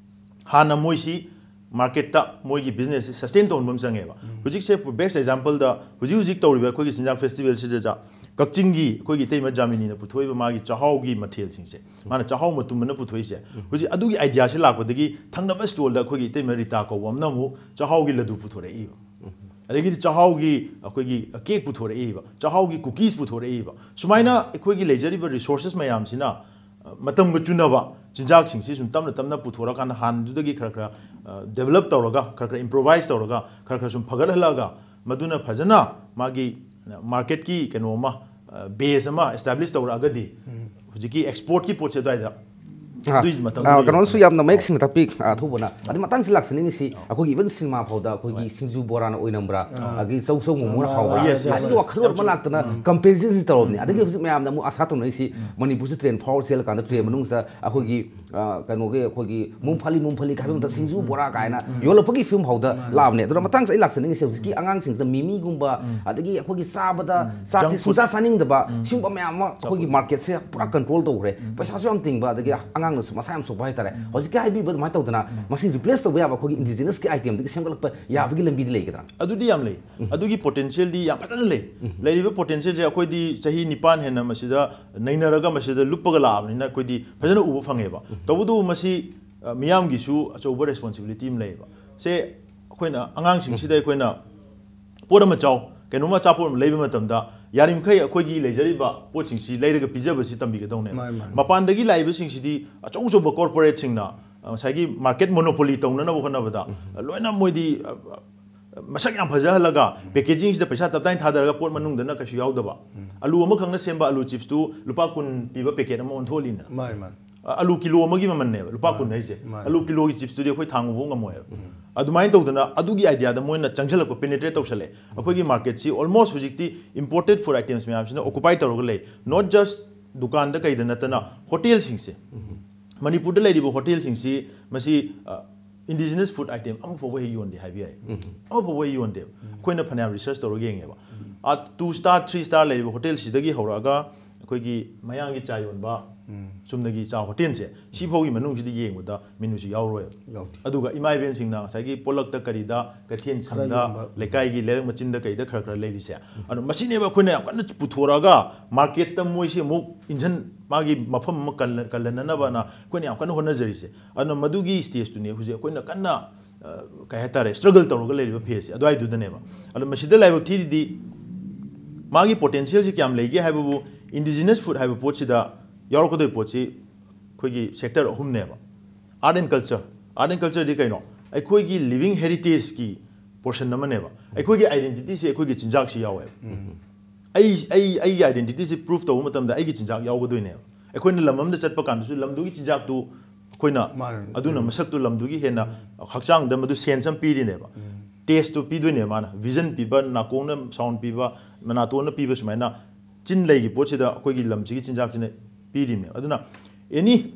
ꯍꯥꯟꯅ ꯃꯣꯏꯁꯤ ꯃꯥꯔꯀꯦꯠꯇ ꯃꯣꯏꯒꯤ ꯕꯤꯖꯤꯅꯦꯁꯁꯦ ꯁꯁꯇꯦꯟ ꯇꯧꯍꯟꯕ ꯑꯃ ꯆꯪꯉꯦꯕ꯫ ꯍꯧꯖꯤꯛꯁꯦ, ꯕꯦꯁ ꯑꯦꯛꯖꯥꯝꯄꯜꯗ, ꯍꯧꯖꯤꯛ ꯍꯧꯖꯤꯛ ꯇꯧꯔꯤꯕ ꯑꯩꯈꯣꯏꯒꯤ ꯆꯤꯟꯖꯥꯛ ꯐꯦꯁꯇꯤꯚꯦꯜꯁꯤꯗ ꯀꯛꯆꯤꯡꯒꯤ ꯑꯩꯈꯣꯏꯒꯤ ꯏꯇꯩꯃ ꯖꯥꯃꯤꯅꯤꯅ ꯄꯨꯊꯣꯛꯏꯕ ꯃꯥꯒꯤ ꯆꯥꯛꯍꯥꯎꯒꯤ ꯃꯊꯦꯜꯁꯤꯡꯁꯦ, ꯃꯥꯅ ꯆꯥꯛꯍꯥꯎ ꯃꯇꯨꯝ ꯑꯃ ꯄꯨꯊꯣꯛꯏꯁꯦ, ꯍꯧꯖꯤꯛ ꯑꯗꯨꯒꯤ ꯑꯥꯏꯗꯤꯌꯥꯁꯦ ꯂꯥꯛꯄꯗꯒꯤ ꯊꯪꯅꯕ ꯁ꯭ꯇꯣꯜꯗ ꯑꯩꯈꯣꯏꯒꯤ ꯏꯇꯩꯃ ꯔꯤꯇꯥ ꯀꯧꯕ ꯑꯃꯅ ꯑꯃꯨꯛ ꯆꯥꯛꯍꯥꯎꯒꯤ ꯂꯗꯨ ꯄꯨꯊꯣꯔꯛꯏꯕ꯫ ꯑꯗꯒꯤꯗꯤ ꯆꯥꯛꯍꯥꯎꯒꯤ ꯑꯩꯈꯣꯏꯒꯤ ꯀꯦꯛ ꯄꯨꯊꯣꯔꯛꯏꯕ, ꯆꯥꯛꯍꯥꯎꯒꯤ ꯀꯨꯀꯤꯁ ꯄꯨꯊꯣꯔꯛꯏꯕ꯫ ꯁꯨꯃꯥꯏꯅ ꯑꯩꯈꯣꯏꯒꯤ ꯂꯩꯖꯔꯤꯕ ꯔꯤꯁꯣꯔꯁꯦꯁ ꯃꯌꯥꯝꯁꯤꯅ, ꯑ, ꯃꯇꯝꯒ ꯆꯨꯅꯕ ꯆꯤꯟꯖꯥꯛꯁꯤꯡꯁꯤ ꯁꯨꯝ ꯇꯞꯅ ꯇꯞꯅ ꯄꯨꯊꯣꯔꯛꯑꯀꯥꯟꯗ, ꯍꯥꯟꯅꯗꯨꯗꯒꯤ ꯈꯔ ꯈꯔ, ꯑ, ꯗꯦꯕꯂꯞ ꯇꯧꯔꯒ, ꯈꯔ ꯈꯔ ꯏꯝꯄ꯭ꯔꯣꯚꯥꯏꯁ ꯇꯧꯔꯒ, ꯈꯔ ꯈꯔ ꯁꯨꯝ ꯐꯒꯠꯍꯜꯂꯛꯑꯒ, ꯃꯗꯨꯅ ꯐꯖꯅ ꯃꯥꯒꯤ, ꯑ, ꯃꯥꯔꯀꯦꯠꯀꯤ ꯀꯩꯅꯣ ꯑꯃ, ꯑ, ꯕꯦꯖ ꯑꯃ ꯑꯦꯁꯇꯥꯕ꯭ꯂꯤꯁ ꯇꯧꯔꯛꯑꯒꯗꯤ, ꯍꯧꯖꯤꯛꯀꯤ ꯑꯦꯛꯁꯄꯣꯔꯠꯀꯤ ꯄꯣꯠꯁꯦ ꯑꯗꯨꯋꯥꯏꯗ ꯑꯥ, ꯑꯗꯨꯒꯤ ꯃꯇꯝꯗꯨꯗ ꯑꯥ, ꯀꯩꯅꯣꯁꯨ ꯌꯧꯔꯛꯀꯅꯤ꯫ ꯌꯥꯝꯅ ꯃꯌꯦꯛ ꯁꯦꯡꯅ ꯇꯥꯛꯄꯤ, ꯑꯥ, ꯑꯊꯨꯕꯅ꯫ ꯑꯗꯨ ꯃꯇꯥꯡꯁꯤ ꯂꯥꯛꯆꯅꯤꯡꯉꯤꯁꯤ, ꯑꯩꯈꯣꯏꯒꯤ ꯏꯚꯟ ꯁꯤꯅꯦꯃꯥ ꯐꯥꯎꯗ ꯑꯩꯈꯣꯏꯒꯤ ꯁꯤꯡꯖꯨ ꯕꯣꯔꯥꯅ ꯑꯣꯏꯅꯝꯕ꯭ꯔꯥ, ꯑꯗꯒꯤ ꯆꯧ ꯆꯧ ꯃꯣꯃꯣꯅ ꯍꯥꯎꯕ꯭ꯔꯥ? Yes, yes, ꯍꯥꯏꯕꯒꯤ yes. ꯋꯥꯈꯜꯂꯣꯟ ꯑꯃ ꯂꯥꯛꯇꯅ ꯀꯝꯄꯦꯔꯤꯖꯟꯁꯤ ꯇꯧꯔꯕꯅꯤ꯫ ꯑꯗꯒꯤ ꯍꯧꯖꯤꯛ ꯃꯌꯥꯝꯅ ꯑꯃꯨꯛ ꯑꯁꯥ ꯇꯧꯅꯔꯤꯁꯤ, ꯃꯅꯤꯄꯨꯔꯁꯤ ꯇ꯭ꯔꯦꯟ ꯐꯥꯎꯔ ꯆꯦꯜꯂꯀꯥꯟꯗ ꯇ꯭ꯔꯦꯟ ꯃꯅꯨꯡꯁꯤꯗ ꯑꯩꯈꯣꯏꯒꯤ, ꯑꯥ, ꯀꯩꯅꯣꯒꯤ, ꯑꯩꯈꯣꯏꯒꯤ ꯃꯨꯡꯐꯥꯂꯤ, ꯃꯨꯡꯐꯥꯂꯤ ꯍꯥꯏꯕ ꯃꯇꯝꯗ ꯁꯤꯡꯖꯨ ꯕꯣꯔꯥ ꯀꯥꯏꯅ ꯌꯣꯜꯂꯛꯄꯒꯤ ꯐꯤꯕꯝ ꯐꯥꯎꯗ ꯂꯥꯛꯑꯕꯅꯦ꯫ ꯑꯗꯨꯅ ꯃꯇꯥꯡꯁꯤꯗ ꯑꯩ ꯂꯥꯛꯆꯅꯤꯡꯉꯤꯁꯦ, ꯍꯧꯖꯤꯛꯀꯤ ꯑꯉꯥꯡꯁꯤꯡꯁꯤꯗ ꯃꯤꯃꯤꯒꯨꯝꯕ, ꯑꯗꯒꯤ ꯑꯩꯈꯣꯏꯒꯤ ꯆꯥꯕꯗ ꯆꯥꯛꯁꯤ ꯖꯪꯛ ꯐꯨꯗ꯫ ꯁꯨꯡꯆꯥ ꯆꯥꯅꯤꯡꯗꯕ, ꯁꯤꯒꯨꯝꯕ ꯃꯌꯥꯝ ꯑꯃ ꯑꯩꯈꯣꯏꯒꯤ ꯃꯥꯔꯀꯦꯠꯁꯦ ꯄꯨꯔꯥ ꯀꯟꯇ꯭ꯔꯣꯜ ꯇꯧꯈ꯭ꯔꯦ꯫ ꯄꯩꯁꯥꯁꯨ ꯌꯥꯝ ꯇꯤꯡꯕ, ꯑꯗꯒꯤ ꯑꯉꯥꯡ ꯃꯁꯥ ꯌꯥꯝ ꯁꯣꯛꯄ ꯍꯥꯏꯇꯥꯔꯦ꯫ ꯍꯧꯖꯤꯛꯀꯤ ꯍꯥꯏꯕꯤꯕ ꯑꯗꯨꯃꯥꯏꯅ ꯇꯧꯗꯅ ꯃꯁꯤ ꯔꯤꯄ꯭ꯂꯦꯁ ꯇꯧꯕ ꯌꯥꯕ ꯑꯩꯈꯣꯏꯒꯤ ꯏꯟꯗꯤꯖꯤꯅꯁꯀꯤ ꯑꯥꯏꯇꯦꯝꯗꯒꯤ ꯁꯦꯝꯒꯠꯂꯛꯄ ꯌꯥꯕꯒꯤ ꯂꯝꯕꯤꯗꯤ ꯂꯩꯒꯗ꯭ꯔꯥ? ꯑꯗꯨꯗꯤ ꯌꯥꯝ ꯂꯩ꯫ ꯑꯗꯨꯒꯤ ꯄꯣꯇꯦꯟꯁꯤꯌꯦꯜꯗꯤ ꯌꯥꯝ ꯐꯖꯅ ꯂꯩ꯫ ꯂꯩꯔꯤꯕ ꯄꯣꯇꯦꯟꯁꯤꯌꯦꯜꯁꯦ ꯑꯩꯈꯣꯏꯗꯤ ꯆꯍꯤ ꯅꯤꯄꯥꯟ ꯍꯦꯟꯅ ꯃꯁꯤꯗ ꯅꯩꯅꯔꯒ ꯃꯁꯤꯗ ꯂꯨꯞꯄꯒ ꯂꯥꯛꯑꯕꯅꯤꯅ ꯑꯩꯈꯣꯏꯗꯤ ꯐꯖꯅ ꯎꯕ ꯐꯪꯉꯦꯕ꯫ ꯇꯧꯕꯇꯕꯨ ꯃꯁꯤ, ꯑ, ꯃꯤꯌꯥꯝꯒꯤꯁꯨ ꯑꯆꯧꯕ ꯔꯦꯁꯄꯣꯟꯁꯤꯕꯤꯂꯤꯇꯤ ꯑꯃ ꯂꯩꯌꯦꯕ꯫ ꯁꯦ ꯑꯩꯈꯣꯏꯅ ꯑꯉꯥꯡꯁꯤꯡꯁꯤꯗ ꯑꯩꯈꯣꯏꯅ ꯄꯣꯠ ꯑꯃ ꯆꯥꯎ, ꯀꯩꯅꯣꯝꯃ ꯑꯆꯥꯄꯣꯠ ꯑꯃ ꯂꯩꯕ ꯃꯇꯝꯗ ꯌꯥꯔꯤꯃꯈꯩ ꯑꯩꯈꯣꯏꯒꯤ ꯂꯩꯖꯔꯤꯕ ꯄꯣꯠꯁꯤꯡꯁꯤ ꯂꯩꯔꯒ ꯄꯤꯖꯕꯁꯤ ꯇꯝꯕꯤꯒꯗꯧꯅꯦꯕ꯫ ꯃꯥꯅꯤ, ꯃꯥꯅꯤ꯫ ꯃꯄꯥꯟꯗꯒꯤ ꯂꯥꯛꯏꯕꯁꯤꯡꯁꯤꯗꯤ ꯑꯆꯧ ꯑꯆꯧꯕ ꯀꯣꯔꯄꯣꯔꯦꯠꯁꯤꯡꯅ, ꯑ, ꯉꯁꯥꯏꯒꯤ ꯃꯥꯔꯀꯦꯠ ꯃꯣꯅꯣꯄꯣꯂꯤ ꯇꯧꯅꯅꯕ ꯍꯣꯠꯅꯕꯗ, ꯑ, ꯂꯣꯏꯅ ꯃꯣꯏꯗꯤ, ꯑ, ꯑ, ꯃꯁꯛ ꯌꯥꯝ ꯐꯖꯍꯜꯂꯒ ꯄꯦꯀꯦꯖꯤꯡꯁꯤꯗ ꯄꯩꯁꯥ ꯇꯞꯇꯥꯏꯅ ꯊꯥꯗꯔꯒ ꯄꯣꯠ ꯃꯅꯨꯡꯗꯅ ꯀꯩꯁꯨ ꯌꯥꯎꯗꯕ꯫ ꯑꯂꯨ ꯑꯃꯈꯛꯅ ꯁꯦꯝꯕ ꯑꯂꯨ ꯆꯤꯞꯁꯇꯨ ꯂꯨꯄꯥ ꯀꯨꯟ ꯄꯤꯕ ꯄꯦꯀꯦꯠ ꯑꯃ ꯑꯣꯟꯊꯣꯛꯍꯜꯂꯤꯅ꯫ ꯃꯥꯅꯤ, ꯃꯥꯅꯤ꯫ ꯑ, ꯑꯂꯨ ꯀꯤꯂꯣ ꯑꯃꯒꯤ ꯃꯃꯜꯅꯦꯕ ꯂꯨꯄꯥ ꯀꯨꯟ ꯍꯥꯏꯁꯦ꯫ ꯃꯥꯅꯤ꯫ ꯑꯂꯨ ꯀꯤꯂꯣꯒꯤ ꯆꯤꯞꯁꯇꯨꯗꯤ ꯑꯩꯈꯣꯏ ꯊꯥꯡꯉꯨꯕ ꯉꯝꯃꯣꯏꯕ꯫ ꯑꯗꯨꯃꯥꯏꯅ ꯇꯧꯗꯅ ꯑꯗꯨꯒꯤ ꯑꯥꯏꯗꯤꯌꯥꯗ ꯃꯣꯏꯅ ꯆꯪꯁꯤꯜꯂꯛꯄ, ꯄꯦꯅꯦꯇ꯭ꯔꯦꯠ ꯇꯧꯁꯜꯂꯛꯑꯦ꯫ ꯑꯩꯈꯣꯏꯒꯤ ꯃꯥꯔꯀꯦꯠꯁꯤ ꯑꯣꯜꯃꯣꯁ ꯍꯧꯖꯤꯛꯇꯤ ꯏꯝꯄꯣꯔꯇꯦꯠ ꯐꯨꯗ ꯑꯥꯏꯇꯦꯝꯁ ꯃꯌꯥꯝꯁꯤꯅ ꯑꯣꯀꯨꯄꯥꯏ ꯇꯧꯔꯒ ꯂꯩ꯫ ꯅꯣꯠ ꯖꯁ ꯗꯨꯀꯥꯟꯗ ꯀꯩꯗ ꯅꯠꯇꯅ ꯍꯣꯇꯦꯜꯁꯤꯡꯁꯦ, ꯃꯅꯤꯄꯨꯔꯗ ꯂꯩꯔꯤꯕ ꯍꯣꯇꯦꯜꯁꯤꯡꯁꯤ ꯃꯁꯤ, ꯑ, ꯏꯟꯗꯤꯖꯤꯅꯁ ꯐꯨꯗ ꯑꯥꯏꯇꯦꯝ ꯑꯃꯐꯥꯎꯕ ꯍꯦꯛ ꯌꯣꯟꯗꯦ ꯍꯥꯏꯕ ꯌꯥꯏ꯫ ꯑꯃꯐꯥꯎꯕ ꯍꯦꯛ ꯌꯣꯟꯗꯦꯕ꯫ ꯑꯩꯈꯣꯏꯅ ꯐꯅꯌꯥꯝ ꯔꯤꯁꯔꯁ ꯇꯧꯔꯒ ꯌꯦꯡꯉꯦꯕ꯫ ꯑ, ꯇꯨ ꯁ꯭ꯇꯥꯔ, ꯊ꯭ꯔꯤ ꯁ꯭ꯇꯥꯔ ꯂꯩꯔꯤꯕ ꯍꯣꯇꯦꯜꯁꯤꯗꯒꯤ ꯍꯧꯔꯛꯑꯒ ꯑꯩꯈꯣꯏꯒꯤ ꯃꯌꯥꯡꯒꯤ ꯆꯥ ꯌꯣꯟꯕ, ꯆꯨꯝꯅꯒꯤ ꯆꯥ ꯍꯣꯇꯦꯜꯁꯦ, ꯁꯤꯐꯥꯎꯒꯤ ꯃꯅꯨꯡꯁꯤꯗ ꯌꯦꯡꯕꯗ ꯃꯦꯅꯨꯁꯤ ꯌꯥꯎꯔꯣꯏꯕ꯫ ꯌꯥꯎꯗꯦ꯫ ꯑꯗꯨꯒ ꯏꯃꯥ ꯏꯕꯦꯟꯁꯤꯡꯅ ꯉꯁꯥꯏꯒꯤ ꯄꯣꯠꯂꯛꯇ ꯀꯔꯤꯗ, ꯀꯩꯊꯦꯜ ꯈꯔ ꯁꯝꯗ, ꯌꯣꯟꯕ꯫ ꯂꯩꯀꯥꯏꯒꯤ ꯂꯩꯔꯛ ꯃꯆꯤꯟꯗ ꯀꯩꯗ ꯈꯔ ꯈꯔ ꯂꯩꯔꯤꯁꯦ꯫ ꯑꯗꯣ ꯃꯁꯤꯅꯦꯕ ꯑꯩꯈꯣꯏꯅ ꯌꯥꯝ ꯀꯟꯅ ꯄꯨꯊꯣꯔꯛꯑꯒ ꯃꯥꯔꯀꯦꯠꯇ ꯃꯣꯏꯁꯦ ꯑꯃꯨꯛ ꯏꯟꯖꯟ-, ꯃꯥꯒꯤ ꯃꯐꯝ ꯑꯃ ꯀꯜꯂ-, ꯀꯜꯍꯟꯅꯅꯕꯅ ꯑꯩꯈꯣꯏꯅ ꯌꯥꯝ ꯀꯟꯅ ꯍꯣꯠꯅꯖꯔꯤꯁꯦ꯫ ꯑꯗꯨꯅ ꯃꯗꯨꯒꯤ ꯁ꯭ꯇꯦꯖꯇꯨꯅꯤ ꯍꯧꯖꯤꯛ ꯑꯩꯈꯣꯏꯅ ꯀꯟꯅ, ꯑ, ꯀꯩ ꯍꯥꯏꯇꯥꯔꯦ, ꯁ꯭ꯇ꯭ꯔꯒꯜ ꯇꯧꯔꯒ ꯂꯩꯔꯤꯕ ꯐꯦꯁꯁꯦ ꯑꯗꯨꯋꯥꯏꯗꯨꯗꯅꯦꯕ꯫ ꯑꯗꯣ ꯃꯁꯤꯗ ꯂꯥꯏꯕꯛ ꯊꯤꯔꯤꯗꯤ ꯃꯥꯒꯤ ꯄꯣꯇꯦꯟꯁꯤꯌꯦꯜꯁꯤ ꯀꯌꯥꯝ ꯂꯩꯒꯦ ꯍꯥꯏꯕꯕꯨ, ꯏꯟꯗꯤꯖꯤꯅꯁ ꯐꯨꯗ ꯍꯥꯏꯕ ꯄꯣꯠꯁꯤꯗ ꯌꯥꯎꯔꯛꯀꯗꯣꯏ ꯄꯣꯠꯁꯤ ꯑꯩꯈꯣꯏꯒꯤ ꯁꯦꯛꯇꯔ ꯑꯍꯨꯝꯅꯦꯕ꯫ Art and culture. Art and ꯀꯜꯆꯔꯗꯤ ꯀꯩꯅꯣ? ꯑꯩꯈꯣꯏꯒꯤ ꯂꯤꯕꯤꯡ ꯍꯦꯔꯤꯇꯦꯖꯀꯤ ꯄꯣꯔꯁꯟ ꯑꯃꯅꯦꯕ꯫ ꯑꯩꯈꯣꯏꯒꯤ ꯑꯥꯏꯗꯦꯟꯇꯤꯇꯤꯁꯦ ꯑꯩꯈꯣꯏꯒꯤ ꯆꯤꯟꯖꯥꯛꯁꯤ ꯌꯥꯎꯋꯦꯕ꯫ ꯑꯩ, ꯑꯩ, ꯑꯩꯒꯤ ꯑꯥꯏꯗꯦꯟꯇꯤꯇꯤꯁꯦ ꯄ꯭ꯔꯨꯐ ꯇꯧꯕ ꯃꯇꯝꯗ ꯑꯩꯒꯤ ꯆꯤꯟꯖꯥꯛ ꯌꯥꯎꯒꯗꯣꯏꯅꯦꯕ꯫ ꯑꯩꯈꯣꯏꯅ ꯂꯝ ꯑꯃꯗ ꯆꯠꯄ ꯀꯥꯟꯗꯁꯨ ꯂꯝꯗꯨꯒꯤ ꯆꯤꯟꯖꯥꯛꯇꯨ ꯑꯩꯈꯣꯏꯅ, ꯃꯥꯅꯦ꯫ ꯑꯗꯨꯅ ꯃꯁꯛꯇꯨ ꯂꯝꯗꯨꯒꯤ ꯍꯦꯟꯅ ꯍꯛꯆꯥꯡꯗ ꯃꯗꯨ ꯁꯦꯟꯁ ꯑꯃ ꯄꯤꯔꯤꯅꯦꯕ꯫ ꯇꯦꯁꯇꯨ ꯄꯤꯗꯣꯏꯅꯦꯕ ꯃꯥꯅ꯫ ꯚꯤꯖꯟ ꯄꯤꯕ, ꯅꯥꯀꯣꯡꯅ ꯁꯥꯎꯟ ꯄꯤꯕ, ꯅꯥꯇꯣꯟꯅ ꯄꯤꯕ, ꯁꯨꯃꯥꯏꯅ ꯆꯤꯟ ꯂꯩꯒꯤ ꯄꯣꯠꯁꯤꯗ ꯑꯩꯈꯣꯏꯒꯤ ꯂꯝꯁꯤꯒꯤ ꯆꯤꯟꯖꯥꯛꯁꯤꯅ ꯄꯤꯔꯤꯅꯦꯕ꯫ ꯑꯗꯨꯅ ꯑꯦꯅꯤ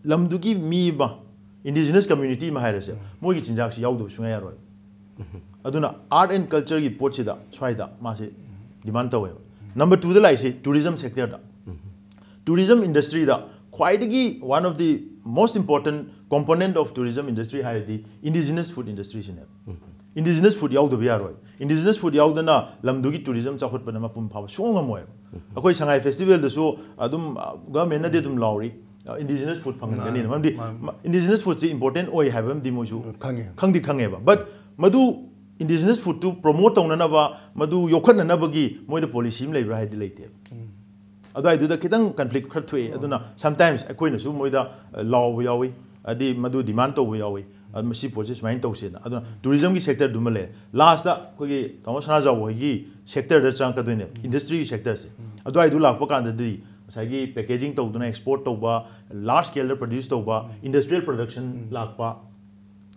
ꯂꯝꯗꯨꯒꯤ ꯃꯤ ꯑꯃ, ꯏꯟꯗꯤꯖꯤꯅꯁ ꯀꯝꯃ꯭ꯌꯨꯅꯤꯇꯤ ꯑꯃ ꯍꯥꯏꯔꯁꯦ, ꯃꯣꯏꯒꯤ ꯆꯤꯟꯖꯥꯛꯁꯤ ꯌꯥꯎꯗꯕ ꯁꯨꯡꯌꯥ ꯌꯥꯔꯣꯏ꯫ ꯑꯗꯨꯅ ꯑꯥꯔꯠ ꯑꯦꯟ ꯀꯜꯆꯔꯒꯤ ꯄꯣꯠꯁꯤꯗ ꯁ꯭ꯋꯥꯏꯗ ꯃꯥꯁꯦ ꯗꯤꯃꯥꯟ ꯇꯧꯋꯦꯕ꯫ ꯅꯝꯕꯔ ꯇꯨꯗ ꯂꯥꯛꯏꯁꯦ ꯇꯨꯔꯤꯖꯝ ꯁꯦꯛꯇꯔꯗ꯫ Tourism industryꯗ ꯈ꯭ꯋꯥꯏꯗꯒꯤ one of the most important component of tourism industry ꯍꯥꯏꯔꯗꯤ indigenous food industryꯁꯤꯅꯦꯕ꯫ Indigenous food ꯌꯥꯎꯗꯕ ꯌꯥꯔꯣꯏ꯫ Indigenous food ꯌꯥꯎꯗꯅ ꯂꯝꯗꯨꯒꯤ tourism ꯆꯥꯎꯈꯠꯄꯗ ꯃꯄꯨꯡ ꯐꯥꯕ ꯁꯨꯡꯉꯝ ꯉꯝꯃꯣꯏꯕ꯫ ꯑꯩꯈꯣꯏ ꯁꯪꯉꯥꯏ festivalꯗꯁꯨ ꯑꯗꯨꯝ governmentꯅꯗꯤ ꯑꯗꯨꯝ ꯂꯥꯎꯔꯤ, indigenous food ꯐꯪꯍꯟꯒꯅꯤꯅ꯫ ꯃꯔꯝꯗꯤ indigenous foodꯁꯤ important ꯑꯣꯏ ꯍꯥꯏꯕ ꯑꯃꯗꯤ ꯃꯣꯏꯁꯨ ꯈꯪꯉꯤ꯫ ꯈꯪꯗꯤ ꯈꯪꯉꯦꯕ, but ꯃꯗꯨ indigenous foodꯇꯨ promote ꯇꯧꯅꯅꯕ, ꯃꯗꯨ ꯌꯣꯛꯈꯠꯅꯅꯕꯒꯤ ꯃꯣꯏꯗ policy ꯑꯃ ꯂꯩꯕ꯭ꯔꯥ ꯍꯥꯏꯗꯤ ꯂꯩꯇꯦꯕ꯫ ꯑꯗꯨꯋꯥꯏꯗꯨꯗ ꯈꯤꯇꯪ conflict ꯈꯔ ꯊꯣꯛꯑꯦ꯫ ꯑꯗꯨꯅ sometimes ꯑꯩꯈꯣꯏꯅꯁꯨ ꯃꯣꯏꯗ ꯑ, ꯂꯥꯎꯕ ꯌꯥꯎꯏ, ꯍꯥꯏꯗꯤ ꯃꯗꯨ demand ꯇꯧꯕ ꯌꯥꯎꯏ꯫ ꯑꯗꯨ ꯃꯁꯤ ꯄꯣꯠꯁꯤ ꯁꯨꯃꯥꯏꯅ ꯇꯧꯁꯦꯅ꯫ ꯑꯗꯨꯅ tourismꯒꯤ sectorꯗꯨꯃ ꯂꯩꯔꯦ꯫ Lastꯇ ꯑꯩꯈꯣꯏꯒꯤ ꯇꯥꯃꯣ ꯁꯅꯥꯖꯥꯎ ꯍꯣꯏꯒꯤ sectorꯗ ꯆꯪꯉꯛꯀꯗꯣꯏꯅꯦꯕ, industryꯒꯤ sectorꯁꯦ꯫ ꯑꯗꯨꯋꯥꯏꯗꯨ ꯂꯥꯛꯄ ꯀꯥꯟꯗꯗꯤ ꯉꯁꯥꯏꯒꯤ packaging ꯇꯧꯗꯨꯅ export ꯇꯧꯕ, large scaleꯗ produce ꯇꯧꯕ, industrial production ꯂꯥꯛꯄ,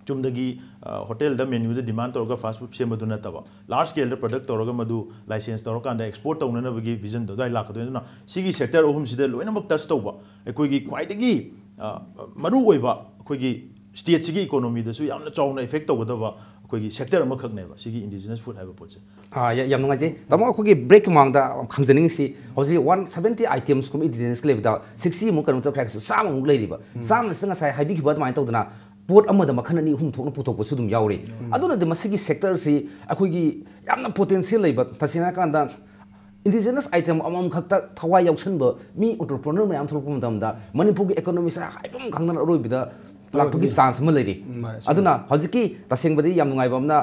ꯆꯨꯝꯗꯒꯤ ꯑ, hotelꯗ menuꯗ demand ꯇꯧꯔꯒ fast food ꯁꯦꯝꯕꯗꯨ ꯅꯠꯇꯕ, large scaleꯗ product ꯇꯧꯔꯒ ꯃꯗꯨ license ꯇꯧꯔꯀꯥꯟꯗ export ꯇꯧꯅꯅꯕꯒꯤ visionꯗꯣ ꯑꯗꯨꯋꯥꯏ ꯂꯥꯛꯀꯗꯣꯏꯅꯤ꯫ ꯑꯗꯨꯅ ꯁꯤꯒꯤ sector ꯑꯍꯨꯝꯁꯤꯗ ꯂꯣꯏꯅꯃꯛ touch ꯇꯧꯕ ꯑꯩꯈꯣꯏꯒꯤ ꯈ꯭ꯋꯥꯏꯗꯒꯤ ꯑ, ꯃꯔꯨ ꯑꯣꯏꯕ ꯑꯩꯈꯣꯏꯒꯤ stateꯁꯤꯒꯤ economyꯗꯁꯨ ꯌꯥꯝꯅ ꯆꯥꯎꯅ effect ꯇꯧꯒꯗꯕ ꯑꯩꯈꯣꯏꯒꯤ sector ꯑꯃꯈꯛꯅꯦꯕ ꯁꯤꯒꯤ indigenous food ꯍꯥꯏꯕ ꯄꯣꯠꯁꯦ꯫ ꯑꯥ, ꯌꯥ-, ꯌꯥꯝ ꯅꯨꯡꯉꯥꯏꯖꯩ꯫ ꯇꯥꯃꯣ, ꯑꯩꯈꯣꯏꯒꯤ breakꯀꯤ ꯃꯃꯥꯡꯗ ꯈꯪꯖꯅꯤꯡꯉꯤꯁꯤ, ꯍꯧꯖꯤꯛ one seventy itemsꯀꯨꯝꯕ indigenousꯀꯤ ꯂꯩꯕꯗ sixtyꯃꯨꯛ ꯀꯩꯅꯣ ꯆꯠꯈ꯭ꯔꯦ ꯍꯥꯏꯔꯒꯁꯨ ꯆꯥꯝꯃꯃꯨꯛ ꯂꯩꯔꯤꯕ꯫ ꯆꯥꯝꯃꯁꯤꯗ ꯉꯁꯥꯏ ꯍꯥꯏꯕꯤꯈꯤꯕ ꯑꯗꯨꯃꯥꯏꯅ ꯇꯧꯗꯅ ꯄꯣꯠ ꯑꯃꯗ ꯃꯈꯜ ꯑꯅꯤ ꯑꯍꯨꯝ ꯊꯣꯛꯅ ꯄꯨꯊꯣꯛꯄꯁꯨ ꯑꯗꯨꯝ ꯌꯥꯎꯔꯤ꯫ ꯑꯗꯨꯅꯗꯤ ꯃꯁꯤꯒꯤ sectorꯁꯤ ꯑꯩꯈꯣꯏꯒꯤ ꯌꯥꯝꯅ potential ꯂꯩꯕ, ꯇꯁꯦꯡꯅ ꯍꯥꯏꯔꯀꯥꯟꯗ indigenous item ꯑꯃꯃꯝ ꯈꯛꯇ ꯊꯋꯥꯏ ꯌꯥꯎꯁꯟꯕ ꯃꯤ entrepreneur ꯃꯌꯥꯝ ꯊꯣꯛꯂꯛꯄ ꯃꯇꯝꯗ ꯃꯅꯤꯄꯨꯔꯒꯤ economyꯁꯦ ꯍꯥꯏꯐꯝ ꯈꯪꯗꯅ ꯑꯔꯣꯏꯕꯗ ꯂꯥꯛꯄꯒꯤ chance ꯑꯃ ꯂꯩꯔꯤ꯫ ꯃꯥꯅꯦ, ꯑꯆꯨꯝꯕ꯫ ꯑꯗꯨꯅ ꯍꯧꯖꯤꯛꯀꯤ ꯇꯁꯦꯡꯕꯗꯤ ꯌꯥꯝ ꯅꯨꯡꯉꯥꯏꯕ ꯑꯃꯅ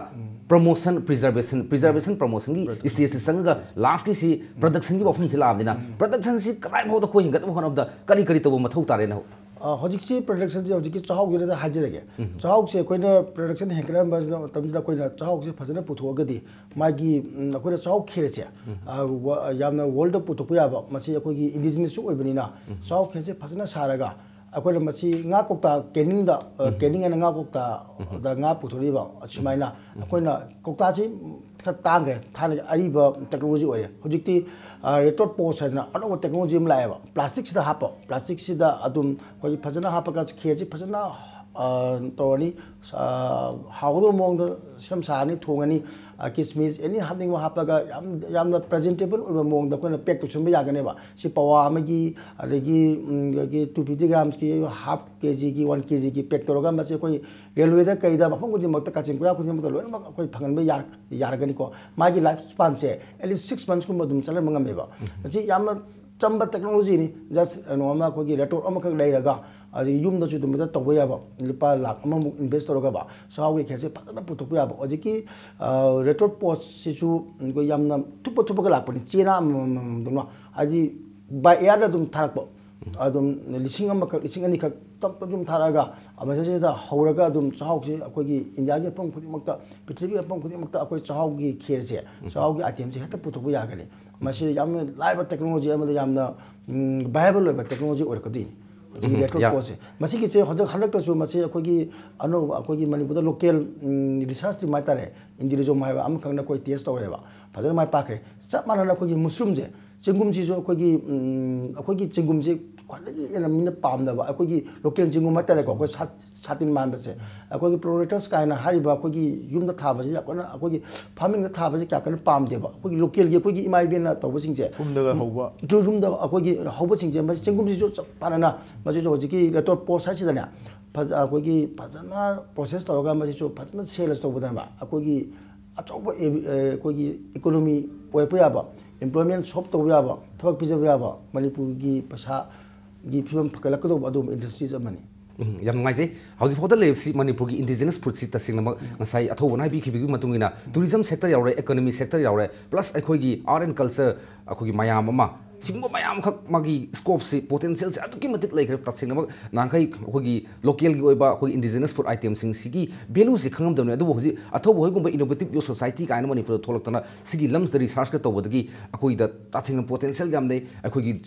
promotion, preservation, preservation, promotionꯒꯤ stageꯁꯤ ꯆꯪꯉꯒ lastꯀꯤꯁꯤ productionꯒꯤ ꯋꯥꯐꯝꯁꯤ ꯂꯥꯛꯑꯕꯅꯤꯅ, productionꯁꯤ ꯀꯗꯥꯏ ꯐꯥꯎꯗ ꯑꯩꯈꯣꯏ ꯍꯦꯟꯒꯠꯅꯕ ꯍꯣꯠꯅꯕꯗ ꯀꯔꯤ ꯀꯔꯤ ꯇꯧꯕ ꯃꯊꯧ ꯇꯥꯔꯦꯅ? ꯑ, ꯍꯧꯖꯤꯛꯁꯤ productionꯁꯤ ꯍꯧꯖꯤꯛꯀꯤ ꯆꯥꯛꯍꯥꯎꯒꯤꯗꯨꯗ ꯍꯥꯏꯖꯔꯒꯦ꯫ ꯆꯥꯛꯍꯥꯎꯁꯦ ꯑꯩꯈꯣꯏꯅ production ꯍꯦꯟꯒꯠꯍꯟꯕ ꯃꯇꯝꯁꯤꯗ ꯑꯩꯈꯣꯏꯅ ꯆꯥꯛꯍꯥꯎꯁꯦ ꯐꯖꯅ ꯄꯨꯊꯣꯛꯑꯒꯗꯤ ꯃꯥꯒꯤ, ꯎꯝ, ꯑꯩꯈꯣꯏꯅ ꯆꯥꯛꯍꯥꯎ ꯈꯦꯔꯁꯦ, ꯑ, ꯋ-, ꯌꯥꯝꯅ worldꯗ ꯄꯨꯊꯣꯛꯄ ꯌꯥꯕ, ꯃꯁꯤ ꯑꯩꯈꯣꯏꯒꯤ indigenousꯁꯨ ꯑꯣꯏꯕꯅꯤꯅ ꯆꯥꯛꯍꯥꯎ ꯈꯦꯔꯁꯦ ꯐꯖꯅ ꯁꯥꯔꯒ ꯑꯩꯈꯣꯏꯅ ꯃꯁꯤ ꯉꯥ ꯀꯧꯇꯥ canning ꯗ, ꯑ, canning ꯍꯥꯏꯅ ꯉꯥ ꯀꯧꯇꯥꯗ ꯉꯥ ꯄꯨꯊꯣꯛꯂꯤꯕ ꯁꯨꯃꯥꯏꯅ ꯑꯩꯈꯣꯏꯅ ꯀꯧꯇꯥꯁꯤ ꯈꯔ ꯇꯥꯡꯈ꯭ꯔꯦ꯫ ꯊꯥꯏꯅꯒꯤ ꯑꯔꯤꯕ technology ꯑꯣꯏꯔꯦ꯫ ꯍꯧꯖꯤꯛꯇꯤ, ꯑ, retort pouch ꯍꯥꯏꯗꯅ ꯑꯅꯧꯕ technology ꯑꯃ ꯂꯥꯛꯑꯦꯕ꯫ Plasticꯁꯤꯗ ꯍꯥꯞꯄ, plasticꯁꯤꯗ ꯑꯗꯨꯝ ꯑꯩꯈꯣꯏꯒꯤ ꯐꯖꯅ ꯍꯥꯞꯄꯒ ꯈꯦꯔꯁꯤ ꯐꯖꯅ ꯇꯧꯔꯅꯤ꯫ ꯍꯥꯎꯒꯗꯕ ꯃꯑꯣꯡꯗ ꯁꯦꯝ ꯁꯥꯔꯅꯤ, ꯊꯣꯡꯉꯅꯤ꯫ ꯀꯤꯁꯃꯤꯁ ꯑꯦꯅꯤ ꯍꯥꯞꯅꯤꯡꯕ ꯍꯥꯞꯄꯒ ꯌꯥꯝ ꯌꯥꯝꯅ ꯄ꯭ꯔꯖꯦꯟꯇꯦꯕꯜ ꯑꯣꯏꯕ ꯃꯑꯣꯡꯗ ꯑꯩꯈꯣꯏꯅ ꯄꯦꯛ ꯇꯧꯁꯤꯟꯕ ꯌꯥꯒꯅꯦꯕ꯫ ꯁꯤ ꯄꯋꯥ ꯑꯃꯒꯤ, ꯑꯗꯒꯤ ꯎꯝ, ꯑꯗꯒꯤ ꯇꯨ ꯐꯤꯐꯇꯤ ꯒ꯭ꯔꯥꯝꯁꯀꯤ, ꯍꯥꯐ ꯀꯦ ꯖꯤꯒꯤ, ꯋꯥꯟ ꯀꯦ ꯖꯤꯒꯤ ꯄꯦꯛ ꯇꯧꯔꯒ ꯃꯁꯤ ꯑꯩꯈꯣꯏ ꯔꯦꯜꯋꯦꯗ ꯀꯩꯗ ꯃꯐꯝ ꯈꯨꯗꯤꯡꯃꯛꯇ, ꯀꯥꯆꯤꯟ ꯀꯣꯌꯥ ꯈꯨꯗꯤꯡꯃꯛꯇ ꯂꯣꯏꯅꯃꯛ ꯑꯩꯈꯣꯏ ꯐꯪꯍꯟꯕ ꯌꯥꯔ- ꯌꯥꯔꯒꯅꯤꯀꯣ꯫ ꯃꯥꯒꯤ ꯂꯥꯏꯐ ꯁ꯭ꯄꯥꯟꯁꯦ ꯑꯦꯠꯂꯤꯁ ꯁꯤꯛꯁ ꯃꯟꯁꯀꯨꯝꯕ ꯑꯗꯨꯝ ꯆꯠꯍꯟꯕ ꯉꯝꯃꯦꯕ꯫ ꯃꯁꯤ ꯌꯥꯝꯅ ꯆꯝꯕ ꯇꯦꯛꯅꯣꯂꯣꯖꯤꯅꯤ꯫ ꯖꯁ ꯀꯩꯅꯣ ꯑꯃ, ꯑꯩꯈꯣꯏꯒꯤ ꯔꯦꯇꯣꯔꯠ ꯑꯃꯈꯛ ꯂꯩꯔꯒ, ꯑꯗꯒꯤ ꯌꯨꯝꯗꯁꯨ ꯑꯗꯨꯝ ꯍꯦꯛꯇ ꯇꯧꯕ ꯌꯥꯕ, ꯂꯨꯄꯥ ꯂꯥꯛ ꯑꯃꯃꯨꯛ ꯏꯟꯚꯦꯁ ꯇꯧꯔꯒꯕ ꯆꯥꯛꯍꯥꯎꯒꯤ ꯈꯦꯔꯁꯦ ꯐꯖꯅ ꯄꯨꯊꯣꯛꯄ ꯌꯥꯕ꯫ ꯍꯧꯖꯤꯛꯀꯤ ꯔꯦꯇꯣꯔꯠ ꯄꯣꯁꯁꯤꯁꯨ ꯑꯩꯈꯣꯏ ꯌꯥꯝꯅ ꯊꯨꯞꯄ ꯊꯨꯞꯄꯒ ꯂꯥꯛꯄꯅꯤ, ꯆꯦꯅꯥ ꯑꯃꯃꯝꯗꯧꯅ꯫ ꯍꯥꯏꯗꯤ ꯕꯥꯏ ꯑꯦꯌꯥꯔꯗ ꯑꯗꯨꯝ ꯊꯥꯔꯛꯄ, ꯑꯗꯨꯝ ꯂꯤꯁꯤꯡ ꯑꯃꯈꯛ, ꯂꯤꯁꯤꯡ ꯑꯅꯤꯈꯛ ꯇꯞ ꯇꯞ ꯑꯗꯨꯝ ꯊꯥꯔꯛꯑꯒ, ꯃꯁꯤꯗꯩꯁꯤꯗ ꯍꯧꯔꯒ ꯑꯗꯨꯝ ꯆꯥꯛꯍꯥꯎꯁꯤ ꯑꯩꯈꯣꯏꯒꯤ ꯏꯟꯗꯤꯌꯥꯒꯤ ꯃꯐꯝ ꯈꯨꯗꯤꯡꯃꯛꯇ, ꯄ꯭ꯔꯤꯊꯤꯕꯤꯒꯤ ꯃꯐꯝ ꯈꯨꯗꯤꯡꯃꯛꯇ ꯑꯩꯈꯣꯏ ꯆꯥꯛꯍꯥꯎꯒꯤ ꯈꯦꯔꯁꯦ, ꯆꯥꯛꯍꯥꯎꯒꯤ ꯑꯥꯏꯇꯦꯝꯁꯦ ꯍꯦꯛꯇ ꯄꯨꯊꯣꯛꯄ ꯌꯥꯒꯅꯤ꯫ ꯃꯁꯤ ꯌꯥꯝꯅ ꯂꯥꯏꯕ ꯇꯦꯛꯅꯣꯂꯣꯖꯤ ꯑꯃꯗ ꯌꯥꯝꯅ ꯚꯥꯏꯕꯜ ꯑꯣꯏꯕ ꯇꯦꯛꯅꯣꯂꯣꯖꯤ ꯑꯣꯏꯔꯛꯀꯗꯣꯏꯅꯤ꯫ ꯍꯧꯖꯤꯛꯀꯤ ꯎꯝ, ꯔꯦꯇ꯭ꯔꯣ ꯌꯥ꯫ ꯄꯣꯠꯁꯦ, ꯃꯁꯤꯒꯤꯁꯦ ꯍꯧꯖꯤꯛ ꯍꯟꯗꯛꯇꯁꯨ ꯃꯁꯤ ꯑꯩꯈꯣꯏꯒꯤ ꯑꯅꯧꯕ, ꯑꯩꯈꯣꯏꯒꯤ ꯃꯅꯤꯄꯨꯔꯗ ꯂꯣꯀꯦꯜ ꯔꯤꯁꯔꯁ ꯇꯤꯝ ꯍꯥꯏꯇꯥꯔꯦ, ꯏꯟꯗꯤꯔꯤꯖꯣꯝ ꯍꯥꯏꯕ ꯑꯃꯈꯛꯅ ꯑꯩꯈꯣꯏ ꯇꯦꯁ ꯇꯧꯔꯦꯕ, ꯐꯖꯅ ꯃꯥꯏ ꯄꯥꯛꯈ꯭ꯔꯦ꯫ ꯆꯞ ꯃꯥꯟꯅꯅ ꯑꯩꯈꯣꯏꯒꯤ ꯃꯨꯁꯔꯨꯝꯁꯦ, ꯆꯦꯡꯒꯨꯝꯁꯤꯁꯨ ꯑꯩꯈꯣꯏꯒꯤ ꯎꯝ, ꯑꯩꯈꯣꯏꯒꯤ ꯆꯦꯡꯒꯨꯝꯁꯦ ꯈ꯭ꯋꯥꯏꯗꯒꯤ ꯍꯦꯟꯅ ꯃꯤꯅ ꯄꯥꯝꯅꯕ, ꯑꯩꯈꯣꯏꯒꯤ ꯂꯣꯀꯦꯜ ꯆꯦꯡꯒꯨꯝ ꯍꯥꯏꯇꯥꯔꯦꯀꯣ, ꯑꯩꯈꯣꯏ ꯁꯥ- ꯁꯥꯇꯤꯟ ꯃꯥꯟꯕꯁꯦ, ꯑꯩꯈꯣꯏꯒꯤ ꯄ꯭ꯂꯣꯔꯦꯇꯁ ꯀꯥꯏꯅ ꯍꯥꯏꯔꯤꯕ ꯑꯩꯈꯣꯏꯒꯤ ꯌꯨꯝꯗ ꯊꯥꯕꯁꯤ ꯌꯥꯝ ꯀꯟꯅ, ꯑꯩꯈꯣꯏꯒꯤ ꯐꯥꯔꯃꯤꯡꯗ ꯊꯥꯕꯁꯤ ꯀꯌꯥ ꯀꯟꯅ ꯄꯥꯝꯗꯦꯕ꯫ ꯑꯩꯈꯣꯏꯒꯤ ꯂꯣꯀꯦꯜꯒꯤ ꯑꯩꯈꯣꯏꯒꯤ ꯏꯃꯥ ꯏꯕꯦꯟꯅ ꯇꯧꯕꯁꯤꯡꯁꯦ, ꯌꯨꯝꯗ ꯍꯧꯕ꯫ ꯌꯨꯝꯗ ꯑꯩꯈꯣꯏꯒꯤ ꯍꯧꯕꯁꯤꯡꯁꯦ, ꯃꯁꯤ ꯆꯦꯡꯒꯨꯝꯁꯤꯁꯨ ꯆꯞ ꯃꯥꯟꯅꯅ, ꯃꯁꯤꯁꯨ ꯍꯧꯖꯤꯛꯀꯤ ꯔꯦꯇꯣꯔ ꯄꯣꯁ ꯍꯥꯏꯁꯤꯗꯅꯦ, ꯐꯖ- ꯑꯩꯈꯣꯏꯒꯤ ꯐꯖꯅ ꯄ꯭ꯔꯣꯁꯦꯁ ꯇꯧꯔꯒ ꯃꯁꯤꯁꯨ ꯐꯖꯅ ꯁꯦꯜꯁ ꯇꯧꯕꯗ ꯑꯩꯈꯣꯏꯒꯤ ꯑꯆꯧꯕ ꯑꯦ- ꯑꯩꯈꯣꯏꯒꯤ ꯏꯀꯣꯅꯣꯃꯤ ꯑꯣꯏꯔꯛꯄ ꯌꯥꯕ, ꯑꯦꯝꯄ꯭ꯂꯣꯏꯃꯦꯟ ꯁꯣꯞ ꯇꯧꯕ ꯌꯥꯕ, ꯊꯕꯛ ꯄꯤꯖꯕ ꯌꯥꯕ, ꯃꯅꯤꯄꯨꯔꯒꯤ ꯄꯩꯁꯥꯒꯤ ꯐꯤꯕꯝ ꯐꯒꯠꯂꯛꯀꯗꯧꯕ ꯑꯗꯨꯒꯨꯝꯕ ꯏꯟꯗꯁꯇ꯭ꯔꯤꯁ ꯑꯃꯅꯤ꯫ ꯎꯝ, ꯌꯥꯝ ꯅꯨꯡꯉꯥꯏꯖꯩ꯫ ꯍꯧꯖꯤꯛꯐꯥꯎꯗ ꯂꯩꯔꯤꯕꯁꯤ ꯃꯅꯤꯄꯨꯔꯒꯤ ꯏꯟꯗꯤꯖꯤꯅꯁ ꯐꯨꯗꯁꯤ ꯇꯁꯦꯡꯅꯃꯛ ꯉꯁꯥꯏ ꯑꯊꯧꯕꯅ ꯍꯥꯏꯕꯤꯈꯤꯕꯒꯤ ꯃꯇꯨꯡ ꯏꯟꯅ ꯇꯨꯔꯤꯖꯝ ꯁꯦꯛꯇꯔ ꯌꯥꯎꯔꯦ, ꯏꯀꯣꯅꯣꯃꯤ ꯁꯦꯛꯇꯔ ꯌꯥꯎꯔꯦ, ꯄ꯭ꯂꯁ ꯑꯩꯈꯣꯏꯒꯤ ꯑꯥꯔꯠ ꯑꯦꯟ ꯀꯜꯆꯔ, ꯑꯩꯈꯣꯏꯒꯤ ꯃꯌꯥꯝ ꯑꯃ, ꯁꯤꯒꯨꯝꯕ ꯃꯌꯥꯝ ꯑꯃꯈꯛ ꯃꯥꯒꯤ ꯁ꯭ꯀꯣꯞꯁꯤ, ꯄꯣꯇꯦꯟꯁꯤꯌꯦꯜꯁꯤ ꯑꯗꯨꯛꯀꯤ ꯃꯇꯤꯛ ꯂꯩꯈ꯭ꯔꯦ꯫ ꯇꯁꯦꯡꯅꯃꯛ ꯅꯍꯥꯟꯈꯩ ꯑꯩꯈꯣꯏꯒꯤ ꯂꯣꯀꯦꯜꯒꯤ ꯑꯣꯏꯕ ꯑꯩꯈꯣꯏꯒꯤ ꯏꯟꯗꯤꯖꯤꯅꯁ ꯐꯨꯗ ꯑꯥꯏꯇꯦꯝꯁꯤꯡꯁꯤꯒꯤ ꯚꯦꯂꯨꯁꯤ ꯈꯪꯉꯝꯗꯕꯅꯤ꯫ ꯑꯗꯨꯕꯨ ꯍꯧꯖꯤꯛ ꯑꯊꯧꯕ ꯍꯣꯏꯒꯨꯝꯕ ꯏꯅꯣꯚꯦꯇꯤꯞ ꯌꯨꯠ ꯁꯣꯁꯥꯏꯇꯤ ꯀꯥꯏꯅ ꯃꯅꯤꯄꯨꯔꯗ ꯊꯣꯛꯂꯛꯇꯅ ꯁꯤꯒꯤ ꯂꯝꯁꯤꯗ ꯔꯤꯁꯥꯔꯁꯀ ꯇꯧꯕꯗꯒꯤ ꯑꯩꯈꯣꯏꯗ ꯇꯁꯦꯡꯅ ꯄꯣꯇꯦꯟꯁꯤꯌꯦꯜ ꯌꯥꯝ ꯂꯩ꯫ ꯑꯩꯈꯣꯏꯒꯤ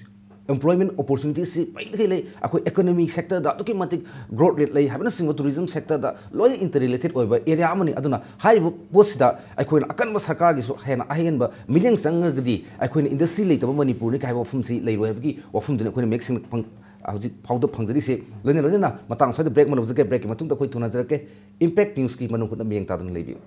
ꯑꯦꯝꯄ꯭ꯂꯣꯏꯃꯦꯟ ꯑꯣꯄꯣꯔꯆꯨꯅꯤꯇꯤꯁꯤ ꯄꯩꯗꯒꯤ ꯂꯩ꯫ ꯑꯩꯈꯣꯏ ꯏꯀꯣꯅꯣꯃꯤ ꯁꯦꯛꯇꯔꯗ ꯑꯗꯨꯛꯀꯤ ꯃꯇꯤꯛ ꯒ꯭ꯔꯣꯠ ꯔꯦꯠ ꯂꯩ ꯍꯥꯏꯕꯅꯆꯤꯡꯕ ꯇꯨꯔꯤꯖꯝ ꯁꯦꯛꯇꯔꯗ ꯂꯣꯏꯅ ꯏꯟꯇꯔ ꯔꯤꯂꯦꯇꯦꯠ ꯑꯣꯏꯕ ꯑꯦꯔꯤꯌꯥ ꯑꯃꯅꯤ꯫ ꯑꯗꯨꯅ ꯍꯥꯏꯔꯤꯕ ꯄꯣꯠꯁꯤꯗ ꯑꯩꯈꯣꯏꯅ ꯑꯀꯟꯕ ꯁꯔꯀꯥꯔꯒꯤꯁꯨ ꯍꯦꯟꯅ ꯑꯍꯦꯟꯕ ꯃꯤꯠꯌꯦꯡ ꯆꯪꯉꯒꯗꯤ ꯑꯩꯈꯣꯏꯅ ꯏꯟꯗꯁꯇ꯭ꯔꯤ ꯂꯩꯇꯕ ꯃꯅꯤꯄꯨꯔꯅꯤ ꯀꯥꯏ ꯍꯥꯏꯕ ꯋꯥꯐꯝꯁꯤ ꯂꯩꯔꯣꯏ ꯍꯥꯏꯕꯒꯤ ꯋꯥꯐꯝꯗꯨꯅꯤ ꯑꯩꯈꯣꯏꯅ ꯃꯌꯦꯛ ꯁꯦꯡꯅ ꯐꯪ- ꯍꯧꯖꯤꯛ ꯐꯥꯎꯗ ꯐꯪꯖꯔꯤꯁꯦ꯫ ꯂꯣꯏꯅ ꯂꯣꯏꯅꯅ ꯃꯇꯥꯡ ꯁ꯭ꯋꯥꯏꯗ ꯕ꯭ꯔꯦꯛ ꯑꯃ ꯂꯧꯖꯒꯦ꯫ ꯕ꯭ꯔꯦꯛꯀꯤ ꯃꯇꯨꯡꯗ ꯑꯩꯈꯣꯏ ꯊꯨꯅꯖꯔꯛꯀꯦ꯫ ꯏꯝꯄꯦꯛ ꯅ꯭ꯌꯨꯁꯀꯤ ꯃꯅꯨꯡ ꯍꯨꯠꯅ ꯃꯤꯠꯌꯦꯡ ꯇꯥꯗꯨꯅ ꯂꯩꯕꯤꯌꯨ꯫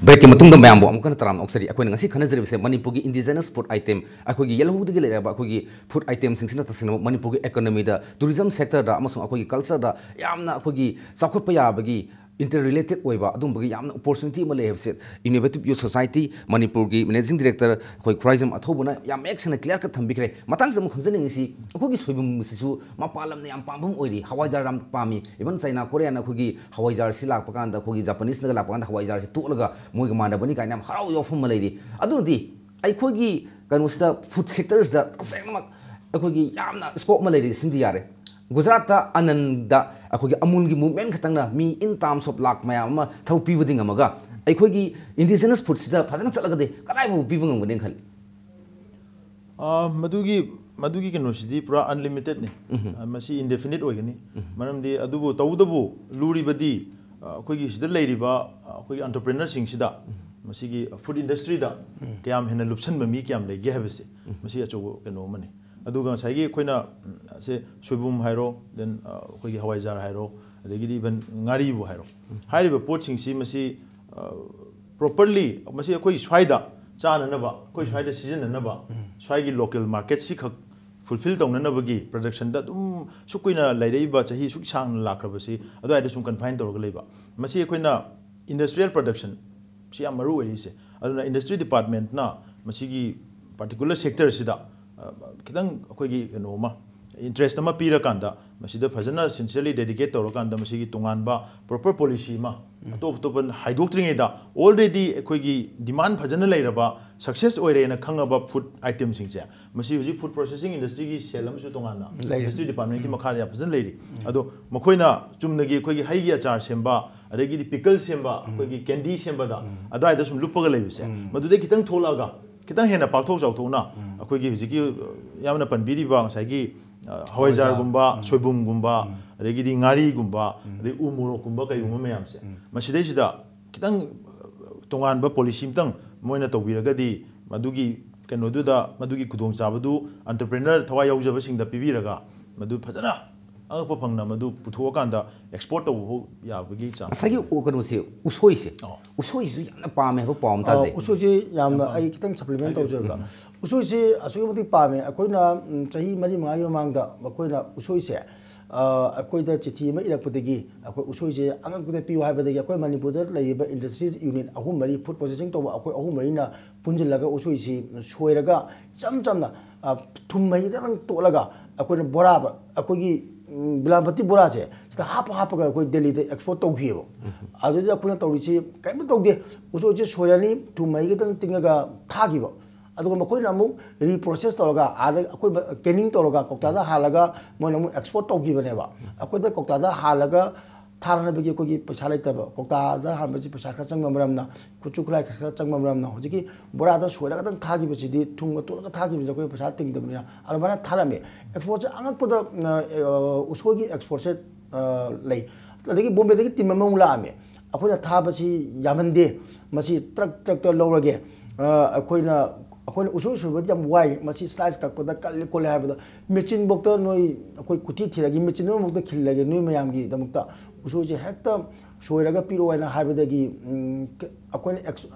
ꯕ꯭ꯔꯦꯛꯀꯤ ꯃꯇꯨꯡꯗ ꯃꯌꯥꯝꯕꯨ ꯑꯃꯨꯛ ꯍꯟꯅ ꯇꯔꯥꯝꯅ ꯑꯣꯛꯆꯔꯤ꯫ ꯑꯩꯈꯣꯏꯅ ꯉꯁꯤ ꯈꯟꯅꯖꯔꯤꯕꯁꯦ ꯃꯅꯤꯄꯨꯔꯒꯤ ꯏꯟꯗꯤꯖꯤꯅꯁ ꯐꯨꯗ ꯑꯥꯏꯇꯦꯝ, ꯑꯩꯈꯣꯏꯒꯤ ꯌꯦꯜꯍꯧꯗꯒꯤ ꯂꯩꯔꯛꯂꯕ ꯑꯩꯈꯣꯏꯒꯤ ꯐꯨꯗ ꯑꯥꯏꯇꯦꯝꯁꯤꯡꯁꯤꯅ ꯇꯁꯦꯡꯅ ꯃꯅꯤꯄꯨꯔꯒꯤ ꯏꯀꯣꯅꯣꯃꯤꯗ, ꯇꯨꯔꯤꯖꯝ ꯁꯦꯛꯇꯔꯗ ꯑꯃꯁꯨꯡ ꯑꯩꯈꯣꯏꯒꯤ ꯀꯜꯆꯔꯗ ꯌꯥꯝꯅ ꯑꯩꯈꯣꯏꯒꯤ ꯆꯥꯎꯈꯠꯄ ꯌꯥꯕꯒꯤ, ꯏꯟꯇꯔ ꯔꯤꯂꯦꯇꯦꯗ ꯑꯣꯏꯕ ꯑꯗꯨꯝꯕꯒꯤ ꯌꯥꯝꯅ ꯑꯣꯄꯣꯔꯆꯨꯅꯤꯇꯤ ꯑꯃ ꯂꯩ ꯍꯥꯏꯕꯁꯦ ꯏꯅꯣꯚꯦꯇꯤꯕ ꯌꯨꯊ ꯁꯣꯁꯥꯏꯇꯤ ꯃꯅꯤꯄꯨꯔꯒꯤ ꯃꯦꯅꯦꯖꯤꯡ ꯗꯤꯔꯦꯛꯇꯔ ꯑꯩꯈꯣꯏ ꯈꯨꯔꯥꯏꯖꯝ ꯑꯊꯧꯕꯅ ꯌꯥꯝ ꯃꯌꯦꯛ ꯁꯦꯡꯅ ꯀ꯭ꯂꯤꯌꯥꯔ ꯀꯠ ꯊꯝꯕꯤꯈ꯭ꯔꯦ꯫ ꯃꯊꯪꯁꯤꯗ ꯑꯃꯨꯛ ꯈꯪꯖꯅꯤꯡꯉꯤꯁꯤ, ꯑꯩꯈꯣꯏꯒꯤ ꯁꯣꯏꯕꯨꯝꯁꯤꯁꯨ ꯃꯄꯥꯟ ꯂꯝꯅ ꯌꯥꯝ ꯄꯥꯝꯕ ꯑꯃ ꯑꯣꯏꯔꯤ, ꯍꯋꯥꯏꯖꯥꯔ ꯌꯥꯝ ꯄꯥꯝꯃꯤ, ꯏꯚꯟ ꯆꯥꯏꯅꯥ ꯀꯣꯔꯤꯌꯥꯅ ꯑꯩꯈꯣꯏꯒꯤ ꯍꯋꯥꯏꯖꯥꯔꯁꯤ ꯂꯥꯛꯄ ꯀꯥꯟꯗ, ꯑꯩꯈꯣꯏꯒꯤ ꯖꯄꯥꯅꯤꯁꯅꯒ ꯂꯥꯛꯄ ꯀꯥꯟꯗ ꯍꯋꯥꯏꯖꯥꯔꯁꯤ ꯇꯣꯠꯂꯒ ꯃꯣꯏꯒ ꯃꯥꯟꯅꯕꯅꯤ ꯀꯥꯏꯅ ꯌꯥꯝ ꯍꯔꯥꯎꯕ ꯋꯥꯐꯝ ꯑꯃ ꯂꯩꯔꯤ꯫ ꯑꯗꯨꯅꯗꯤ ꯑꯩꯈꯣꯏꯒꯤ ꯀꯩꯅꯣꯁꯤꯗ, ꯐꯨꯗ ꯁꯦꯛꯇꯔꯁꯤꯗ ꯇꯁꯦꯡꯅꯃꯛ ꯑꯩꯈꯣꯏꯒꯤ ꯌꯥꯝꯅ ꯁ꯭ꯀꯣꯞ ꯑꯃ ꯂꯩꯔꯤ, ꯁꯤꯃꯗꯤ ꯌꯥꯔꯦ꯫ ꯒꯨꯖꯔꯥꯠꯇ ꯑꯅꯟꯗ ꯑꯩꯈꯣꯏꯒꯤ ꯑꯃꯨꯜꯒꯤ ꯃꯨꯚꯃꯦꯟ ꯈꯛꯇꯪꯅ ꯃꯤ in terms of ꯂꯥꯛ ꯃꯌꯥꯝ ꯑꯃ ꯊꯕꯛ ꯄꯤꯕꯗꯤ ꯉꯝꯃꯒ, ꯑꯩꯈꯣꯏꯒꯤ ꯏꯟꯗꯤꯖꯤꯅꯁ ꯐꯨꯗꯁꯤꯗ ꯐꯖꯅ ꯆꯠꯂꯒꯗꯤ ꯀꯗꯥꯏꯐꯥꯎ ꯄꯤꯕ ꯉꯝꯒꯅꯤ ꯈꯜꯂꯤ? ꯑ, ꯃꯗꯨꯒꯤ ꯃꯗꯨꯒꯤ ꯀꯩꯅꯣꯁꯤꯗꯤ ꯄꯨꯔꯥ ꯑꯟꯂꯤꯃꯤꯇꯦꯠꯅꯤ꯫ ꯑ, ꯃꯁꯤ ꯏꯟꯗꯦꯐꯤꯅꯤꯠ ꯑꯣꯏꯒꯅꯤ꯫ ꯃꯔꯝꯗꯤ ꯑꯗꯨꯕꯨ, ꯇꯧꯕꯇꯕꯨ ꯂꯨꯔꯤꯕꯗꯤ, ꯑ, ꯑꯩꯈꯣꯏꯒꯤ ꯁꯤꯗ ꯂꯩꯔꯤꯕ, ꯑ, ꯑꯩꯈꯣꯏꯒꯤ ꯑꯦꯟꯇꯔꯄ꯭ꯔꯦꯅꯔꯁꯤꯡꯁꯤꯗ, ꯃꯁꯤꯒꯤ ꯐꯨꯗ ꯏꯟꯗꯁꯇ꯭ꯔꯤꯗ ꯀꯌꯥꯝ ꯍꯦꯟꯅ ꯂꯨꯞꯁꯟꯕ ꯃꯤ ꯀꯌꯥꯝ ꯂꯩꯒꯦ ꯍꯥꯏꯕꯁꯦ, ꯃꯁꯤ ꯑꯆꯧꯕ ꯀꯩꯅꯣ ꯑꯃꯅꯤ꯫ ꯑꯗꯨꯒ ꯉꯁꯥꯏꯒꯤ ꯑꯩꯈꯣꯏꯅ, ꯎꯝ, ꯁꯦ ꯁꯣꯏꯕꯨꯝ ꯍꯥꯏꯔꯣ, then, ꯑ, ꯑꯩꯈꯣꯏꯒꯤ ꯍꯋꯥꯏꯖꯥꯔ ꯍꯥꯏꯔꯣ, ꯑꯗꯒꯤꯗꯤ ꯏꯚꯟ ꯉꯥꯔꯤꯕꯨ ꯍꯥꯏꯔꯣ, ꯍꯥꯏꯔꯤꯕ ꯄꯣꯠꯁꯤꯡꯁꯤ ꯃꯁꯤ, ꯑ, ꯄ꯭ꯔꯣꯄꯔꯂꯤ ꯃꯁꯤ ꯑꯩꯈꯣꯏ ꯁ꯭ꯋꯥꯏꯗ ꯆꯥꯅꯅꯕ, ꯑꯩꯈꯣꯏ ꯁ꯭ꯋꯥꯏꯗ ꯁꯤꯖꯤꯟꯅꯅꯕ, ꯁ꯭ꯋꯥꯏꯒꯤ ꯂꯣꯀꯦꯜ ꯃꯥꯔꯀꯦꯠꯁꯤ ꯈꯛ ꯐꯨꯜꯐꯤꯜ ꯇꯧꯅꯅꯕꯒꯤ ꯄ꯭ꯔꯗꯛꯁꯟꯗ ꯑꯗꯨꯝ ꯁꯨꯛ ꯀꯨꯏꯅ ꯂꯩꯔꯛꯏꯕ, ꯆꯍꯤ ꯁꯨꯛ ꯁꯥꯡꯅ ꯂꯥꯛꯈ꯭ꯔꯕꯁꯤ ꯑꯗꯨꯋꯥꯏꯗ ꯁꯨꯝ ꯀꯟꯐꯥꯏꯟ ꯇꯧꯔꯒ ꯂꯩꯕ꯫ ꯃꯁꯤ ꯑꯩꯈꯣꯏꯅ ꯏꯟꯗꯁꯇ꯭ꯔꯤꯌꯦꯜ ꯄ꯭ꯔꯗꯛꯁꯟ ꯁꯤ ꯌꯥꯝ ꯃꯔꯨ ꯑꯣꯏꯔꯤꯁꯦ꯫ ꯑꯗꯨꯅ ꯏꯟꯗꯁꯇ꯭ꯔꯤ ꯗꯤꯄꯥꯔꯠꯃꯦꯟꯠꯅ ꯃꯁꯤꯒꯤ ꯄꯥꯔꯇꯤꯀꯨꯂꯔ ꯁꯦꯛꯇꯔꯁꯤꯗ, ꯑ, ꯈꯤꯇꯪ ꯑꯩꯈꯣꯏꯒꯤ ꯀꯩꯅꯣ ꯑꯃ, ꯏꯟꯇꯔꯦꯁ ꯑꯃ ꯄꯤꯔꯀꯥꯟꯗ, ꯃꯁꯤꯗ ꯐꯖꯅ ꯁꯤꯟꯁꯤꯌꯔꯂꯤ ꯗꯦꯗꯤꯀꯦꯠ ꯇꯧꯔꯀꯥꯟꯗ, ꯃꯁꯤꯒꯤ ꯇꯣꯉꯥꯟꯕ ꯄ꯭ꯔꯣꯄꯔ ꯄꯣꯂꯤꯁꯤ ꯑꯃ ꯑꯇꯣꯞ ꯑꯇꯣꯞꯄ ꯍꯥꯏꯗꯣꯛꯇ꯭ꯔꯤꯉꯩꯗ, ꯑꯣꯜꯔꯦꯗꯤ ꯑꯩꯈꯣꯏꯒꯤ ꯗꯤꯃꯥꯟ ꯐꯖꯅ ꯂꯩꯔꯕ, ꯁꯛꯁꯦꯁ ꯑꯣꯏꯔꯦꯅ ꯈꯪꯉꯕ ꯐꯨꯗ ꯑꯥꯏꯇꯦꯝꯁꯤꯡꯁꯦ, ꯃꯁꯤ ꯍꯧꯖꯤꯛ ꯐꯨꯗ ꯄ꯭ꯔꯣꯁꯦꯁꯤꯡ ꯏꯟꯗꯁꯇ꯭ꯔꯤꯒꯤ ꯁꯦꯜ ꯑꯃꯁꯨ ꯇꯣꯉꯥꯟꯅ, ꯂꯩꯔꯦ꯫ ꯏꯟꯗꯁꯇ꯭ꯔꯤ ꯗꯤꯄꯥꯔꯠꯃꯦꯟꯠꯀꯤ ꯃꯈꯥꯗ ꯌꯥꯝ ꯐꯖꯅ ꯂꯩꯔꯤ꯫ ꯑꯗꯣ ꯃꯈꯣꯏꯅ ꯆꯨꯝꯅꯒꯤ ꯑꯩꯈꯣꯏꯒꯤ ꯍꯩꯒꯤ ꯑꯆꯥꯔ ꯁꯦꯝꯕ, ꯑꯗꯒꯤꯗꯤ ꯄꯤꯀꯜ ꯁꯦꯝꯕ, ꯑꯩꯈꯣꯏꯒꯤ ꯀꯦꯟꯗꯤ ꯁꯦꯝꯕꯗ, ꯑꯗꯨꯋꯥꯏꯗ ꯁꯨꯝ ꯂꯨꯞꯄꯒ ꯂꯩꯕꯁꯦ, ꯃꯗꯨꯗꯩ ꯈꯤꯇꯪ ꯊꯣꯛꯂꯛꯑꯒ, ꯈꯤꯇꯪ ꯍꯦꯟꯅ ꯄꯥꯛꯊꯣꯛ ꯆꯥꯎꯊꯣꯛꯅ ꯑꯩꯈꯣꯏꯒꯤ ꯍꯧꯖꯤꯛꯀꯤ, ꯑ, ꯌꯥꯝꯅ ꯄꯟꯕꯤꯔꯤꯕ ꯉꯁꯥꯏꯒꯤ, ꯑ, ꯍꯋꯥꯏꯖꯥꯔꯒꯨꯝꯕ, ꯁꯣꯏꯕꯨꯝꯒꯨꯝꯕ, ꯑꯗꯒꯤꯗꯤ ꯉꯥꯔꯤꯒꯨꯝꯕ, ꯑꯗꯩ ꯎ ꯃꯣꯔꯣꯛꯀꯨꯝꯕ, ꯀꯩꯒꯨꯝꯕ ꯃꯌꯥꯝꯁꯦ, ꯃꯁꯤꯗꯩꯁꯤꯗ ꯈꯤꯇꯪ, ꯑ, ꯇꯣꯉꯥꯟꯕ ꯄꯣꯂꯤꯁꯤ ꯑꯃꯇꯪ ꯃꯣꯏꯅ ꯇꯧꯕꯤꯔꯒꯗꯤ ꯃꯗꯨꯒꯤ ꯀꯩꯅꯣꯗꯨꯗ, ꯃꯗꯨꯒꯤ ꯈꯨꯗꯣꯡꯆꯥꯕꯗꯨ entrepreneur ꯊꯋꯥꯏ ꯌꯥꯎꯖꯕꯁꯤꯡꯗ ꯄꯤꯕꯤꯔꯒ, ꯃꯗꯨ ꯐꯖꯅ ꯑꯉꯛꯄ ꯐꯪꯅ ꯃꯗꯨ ꯄꯨꯊꯣꯛꯑꯀꯥꯟꯗ export ꯇꯧꯕ ꯐꯥꯎ ꯌꯥꯕꯒꯤ chance ꯉꯁꯥꯏꯒꯤ ꯂꯩ꯫ ꯎ- ꯀꯩꯅꯣꯁꯦ, ꯎꯁꯣꯏꯁꯦ, ꯑꯣ꯫ ꯎꯁꯣꯏꯁꯤꯁꯨ ꯌꯥꯝꯅ ꯄꯥꯝꯃꯦ ꯍꯥꯏꯕ ꯄꯥꯎ ꯑꯃ ꯇꯥꯖꯩ꯫ ꯎꯁꯣꯏꯁꯤ ꯌꯥꯝꯅ ꯑꯩ ꯈꯤꯇꯪ supplement ꯇꯧꯖꯕꯗ, ꯎꯁꯣꯏꯁꯤ ꯑꯁꯨꯛꯀꯤ ꯃꯇꯤꯛ ꯄꯥꯝꯃꯦ꯫ ꯑꯩꯈꯣꯏꯅ ꯎꯝ, ꯆꯍꯤ ꯃꯔꯤ ꯃꯉꯥꯒꯤ ꯃꯃꯥꯡꯗ ꯑꯩꯈꯣꯏꯅ ꯎꯁꯣꯏꯁꯦ, ꯑ, ꯑꯩꯈꯣꯏꯗ ꯆꯤꯊꯤ ꯑꯃ ꯏꯔꯛꯄꯗꯒꯤ, ꯑꯩꯈꯣꯏ ꯎꯁꯣꯏꯁꯦ ꯑꯉꯛꯄꯗ ꯄꯤꯌꯨ ꯍꯥꯏꯕꯗꯒꯤ, ꯑꯩꯈꯣꯏ ꯃꯅꯤꯄꯨꯔꯗ ꯂꯩꯔꯤꯕ industries unit ꯑꯍꯨꯝ ꯃꯔꯤ, food processing ꯇꯧꯕ ꯑꯩꯈꯣꯏ ꯑꯍꯨꯝ ꯃꯔꯤꯅ ꯄꯨꯟꯁꯤꯜꯂꯒ ꯎꯁꯣꯏꯁꯤ ꯁꯣꯏꯔꯒ ꯏꯆꯝ ꯆꯝꯅ, ꯑ, ꯊꯨꯝ ꯃꯍꯤ ꯈꯤꯇꯪ ꯇꯣꯠꯂꯒ ꯑꯩꯈꯣꯏꯅ ꯕꯣꯔꯥ, ꯑꯩꯈꯣꯏꯒꯤ, ꯎꯝ, ꯕꯤꯂꯥꯝꯕꯇꯤ ꯕꯣꯔꯥꯁꯦ ꯁꯤꯗ ꯍꯥꯞꯄ ꯍꯥꯞꯄꯒ ꯑꯩꯈꯣꯏ ꯗꯦꯜꯂꯤꯗ export ꯇꯧꯈꯤꯑꯕ꯫ ꯑꯗꯨꯗꯤ ꯑꯩꯈꯣꯏꯅ ꯇꯧꯔꯤꯁꯤ ꯀꯔꯤꯝꯇ ꯇꯧꯗꯦ, ꯎꯁꯣꯏꯁꯦ ꯁꯣꯏꯔꯅꯤ, ꯊꯨꯝ ꯃꯍꯤ ꯈꯤꯇꯪ ꯇꯤꯡꯉꯒ ꯊꯥꯈꯤꯕ꯫ ꯑꯗꯨꯒ ꯃꯈꯣꯏꯅ ꯑꯃꯨꯛ reprocess ꯇꯧꯔꯒ, ꯑꯥꯗ ꯑꯩꯈꯣꯏ canning ꯇꯧꯔꯒ, ꯀꯧꯇꯥꯗ ꯍꯥꯜꯂꯒ ꯃꯣꯏꯅ ꯑꯃꯨꯛ export ꯇꯧꯈꯤꯕꯅꯦꯕ꯫ ꯑꯩꯈꯣꯏꯗ ꯀꯧꯇꯥꯗ ꯍꯥꯜꯂꯒ ꯊꯥꯅꯕꯒꯤ ꯑꯩꯈꯣꯏꯒꯤ ꯄꯩꯁꯥ ꯂꯩꯇꯕ, ꯀꯧꯇꯥꯗ ꯍꯥꯟꯕꯁꯤ ꯄꯩꯁꯥ ꯈꯔ ꯆꯪꯕ ꯃꯔꯝꯅ, ꯈꯨꯠꯁꯨ ꯈꯨꯠꯂꯥꯏ ꯈꯔ ꯆꯪꯕ ꯃꯔꯝꯅ, ꯍꯧꯖꯤꯛꯀꯤ ꯕꯣꯔꯥꯗ ꯁꯣꯏꯔꯒ ꯈꯛꯇꯪ ꯊꯥꯈꯤꯕꯁꯤꯗꯤ, ꯊꯨꯝꯒ ꯇꯣꯠꯂꯒ ꯊꯥꯈꯤꯕꯁꯤꯗꯤ ꯑꯩꯈꯣꯏ ꯄꯩꯁꯥ ꯇꯤꯡꯗꯕꯅꯤꯅ ꯑꯗꯨꯃꯥꯏꯅ ꯊꯥꯔꯝꯃꯤ꯫ Exportꯁꯦ ꯑꯉꯛꯄꯗ, ꯑ, ꯑ, ꯎꯁꯣꯏꯒꯤ exportꯁꯦ, ꯑ, ꯂꯩ꯫ ꯑꯗꯒꯤ ꯕꯣꯝꯕꯦꯗꯒꯤ team ꯑꯃꯃꯨꯛ ꯂꯥꯛꯑꯝꯃꯤ꯫ ꯑꯩꯈꯣꯏꯅ ꯊꯥꯕꯁꯤ ꯌꯥꯝꯍꯟꯗꯦ, ꯃꯁꯤ ꯇ꯭ꯔꯛ ꯇ꯭ꯔꯛꯇ ꯂꯧꯔꯒꯦ, ꯑ, ꯑꯩꯈꯣꯏꯅ, ꯑꯩꯈꯣꯏꯅ ꯎꯁꯣꯏ ꯁꯣꯏꯕꯗꯤ ꯌꯥꯝ ꯋꯥꯏ, ꯃꯁꯤ slice ꯀꯛꯄꯗ ꯀꯜꯂꯤ ꯈꯣꯠꯂꯤ ꯍꯥꯏꯕꯗ, ꯃꯦꯆꯤꯟꯐꯧꯗ ꯅꯣꯏ, ꯑꯩꯈꯣꯏ ꯀꯨꯊꯤ ꯊꯤꯔꯒꯦ, ꯃꯦꯆꯤꯟ ꯑꯃꯐꯧꯗ ꯈꯤꯜꯂꯒꯦ ꯅꯣꯏ ꯃꯌꯥꯝꯒꯤꯗꯃꯛꯇ, ꯎꯁꯣꯏꯁꯦ ꯍꯦꯛꯇ ꯁꯣꯏꯔꯒ ꯄꯤꯔꯛꯑꯣ ꯍꯥꯏꯅ ꯍꯥꯏꯕꯗꯒꯤ, ꯎꯝ, ꯑꯩꯈꯣꯏꯅ ex-,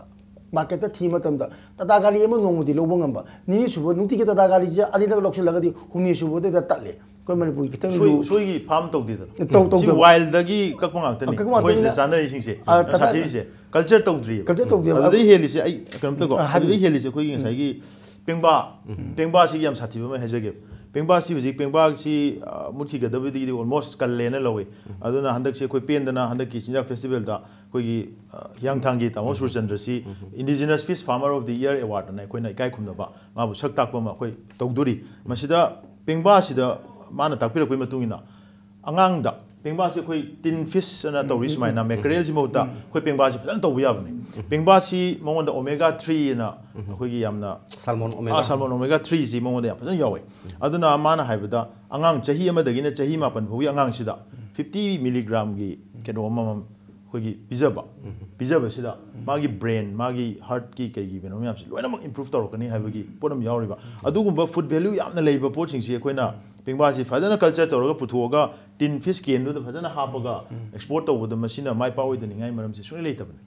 marketꯇ ꯊꯤꯕ ꯃꯇꯝꯗ ꯇꯥꯇꯥ ꯒꯥꯔꯤ ꯑꯃ ꯅꯣꯡꯃꯗꯤ ꯂꯧꯕ ꯉꯝꯕ, ꯅꯤꯅꯤ ꯁꯨꯕ, ꯅꯨꯡꯇꯤꯒꯤ ꯇꯥꯇꯥ ꯒꯥꯔꯤꯁꯦ ꯑꯅꯤꯔꯛ ꯂꯧꯁꯤꯜꯂꯒꯗꯤ ꯍꯨꯝꯅꯤ ꯁꯨꯕꯗꯩꯗ ꯇꯠꯂꯦ꯫ ꯑꯩꯈꯣꯏ ꯃꯅꯤꯄꯨꯔꯒꯤ ꯈꯤꯇꯪ ꯎꯁꯣꯏ, ꯂꯨ- ꯎꯁꯣꯏꯒꯤ farm ꯇꯧꯗꯦꯗꯅ꯫ ꯇꯧ- ꯁꯤ ꯇꯧꯗꯕ꯫ Wildꯗꯒꯤ ꯀꯛꯄ ꯉꯥꯛꯇꯅꯤ꯫ ꯀꯛꯄ ꯉꯥꯛꯇꯅꯤꯅ ꯑꯩꯈꯣꯏ ꯁꯤꯗ ꯆꯥꯅꯔꯤꯁꯤꯡꯁꯦ ꯑ, ꯌꯥꯝ ꯇꯥꯇꯥ- ꯁꯥꯊꯤꯔꯤꯁꯦ꯫ Culture ꯇꯧꯗ꯭ꯔꯤꯕ꯫ Culture ꯇꯧꯗꯦꯕ꯫ ꯑꯗꯨꯗꯩ ꯍꯦꯜꯂꯤꯁꯦ ꯑꯩ ꯀꯩꯅꯣꯝꯇꯀꯣ꯫ ꯑ, ꯍꯥꯏꯕꯤꯌꯨ꯫ ꯑꯗꯨꯗꯩ ꯍꯦꯜꯂꯤꯁꯦ ꯑꯩꯈꯣꯏꯒꯤ ꯉꯁꯥꯏꯒꯤ ꯄꯦꯡꯕꯥ, ꯄꯦꯡꯕꯥꯁꯤꯒꯤ ꯌꯥꯝ ꯁꯥꯊꯤꯕ ꯑꯃ ꯍꯥꯏꯖꯒꯦ꯫ ꯄꯦꯡꯕꯥꯁꯤ ꯍꯧꯖꯤꯛ, ꯄꯦꯡꯕꯥꯁꯤ, ꯑ, ꯃꯨꯠꯈꯤꯒꯗꯕꯗꯒꯤꯗꯤ almost ꯀꯜꯂꯦꯅ ꯂꯧꯋꯤ꯫ ꯑꯗꯨꯅ ꯍꯟꯗꯛꯁꯤ ꯑꯩꯈꯣꯏ ꯄꯦꯟꯗꯅ ꯍꯟꯗꯛꯀꯤ ꯆꯤꯟꯖꯥꯛ festivalꯗ ꯑꯩꯈꯣꯏꯒꯤ, ꯑ, ꯍꯤꯌꯥꯡꯊꯥꯡꯒꯤ ꯇꯥꯃꯣ ꯁꯨꯔꯆꯟꯗ꯭ꯔꯁꯤ Indigenous Fish Farmer of the Year award ꯑꯅ ꯑꯩꯈꯣꯏꯅ ꯏꯀꯥꯏ ꯈꯨꯝꯅꯕ ꯃꯥꯕꯨ ꯁꯛ ꯇꯥꯛꯄ ꯑꯃ ꯑꯩꯈꯣꯏ ꯇꯧꯗꯣꯔꯤ꯫ ꯃꯁꯤꯗ ꯄꯦꯡꯕꯥꯁꯤꯗ ꯃꯥꯅ ꯇꯥꯛꯄꯤꯔꯛꯄꯒꯤ ꯃꯇꯨꯡ ꯏꯟꯅ ꯑꯉꯥꯡꯗ ꯄꯦꯡꯕꯥꯁꯤ ꯑꯩꯈꯣꯏ tin fish ꯑꯅ ꯇꯧꯔꯤ ꯁꯨꯃꯥꯏꯅ, mackerelꯁꯤ ꯃꯍꯨꯠꯇ ꯑꯩꯈꯣꯏ ꯄꯦꯡꯕꯥꯁꯤ ꯐꯖꯅ ꯇꯧꯕ ꯌꯥꯕꯅꯤ꯫ ꯄꯦꯡꯕꯥꯁꯤ ꯃꯉꯣꯟꯗ omega three ꯑꯅ ꯑꯩꯈꯣꯏꯒꯤ ꯌꯥꯝꯅ Salmon ꯑꯥ, omega. Salmon omega threeꯁꯤ ꯃꯉꯣꯟꯗ ꯌꯥꯝ ꯐꯖꯅ ꯌꯥꯎꯋꯦ꯫ ꯑꯗꯨꯅ ꯃꯥꯅ ꯍꯥꯏꯕꯗ ꯑꯉꯥꯡ ꯆꯍꯤ ꯑꯃꯗꯒꯤꯅ ꯆꯍꯤ ꯃꯥꯄꯟ ꯐꯥꯎꯒꯤ ꯑꯉꯥꯡꯁꯤꯗ fifty milligramꯒꯤ ꯀꯩꯅꯣ ꯑꯃꯃꯝ ꯑꯩꯈꯣꯏꯒꯤ ꯄꯤꯖꯕ, ꯄꯤꯖꯕꯁꯤꯗ ꯃꯥꯒꯤ ꯕ꯭ꯔꯦꯟ, ꯃꯥꯒꯤ ꯍꯥꯔꯠꯀꯤ ꯀꯩꯒꯤ ꯀꯩꯅꯣ ꯃꯌꯥꯝꯁꯦ ꯂꯣꯏꯅꯃꯛ ꯏꯝꯄ꯭ꯔꯨꯞ ꯇꯧꯔꯛꯀꯅꯤ ꯍꯥꯏꯕꯒꯤ ꯄꯣꯠ ꯑꯃ ꯌꯥꯎꯔꯤꯕ꯫ ꯑꯗꯨꯒꯨꯝꯕ ꯐꯨꯗ ꯚꯦꯂ꯭ꯌꯨ ꯌꯥꯝꯅ ꯂꯩꯕ ꯄꯣꯠꯁꯤꯡꯁꯤ ꯑꯩꯈꯣꯏꯅ ꯄꯦꯡꯕꯥꯁꯤ ꯐꯖꯅ ꯀꯜꯆꯔ ꯇꯧꯔꯒ ꯄꯨꯊꯣꯛꯑꯒ ꯇꯤꯟ ꯐꯤꯁ ꯀꯦꯟꯗꯨꯗ ꯐꯖꯅ ꯍꯥꯞꯄꯒ ꯑꯦꯛꯁꯄꯣꯔꯠ ꯇꯧꯕꯗ ꯃꯁꯤꯅ ꯃꯥꯏ ꯄꯥꯛꯑꯣꯏꯗꯅꯤꯡꯉꯥꯏ ꯃꯔꯝꯁꯦ ꯁꯨꯡꯂꯩ ꯂꯩꯇꯕꯅꯤ꯫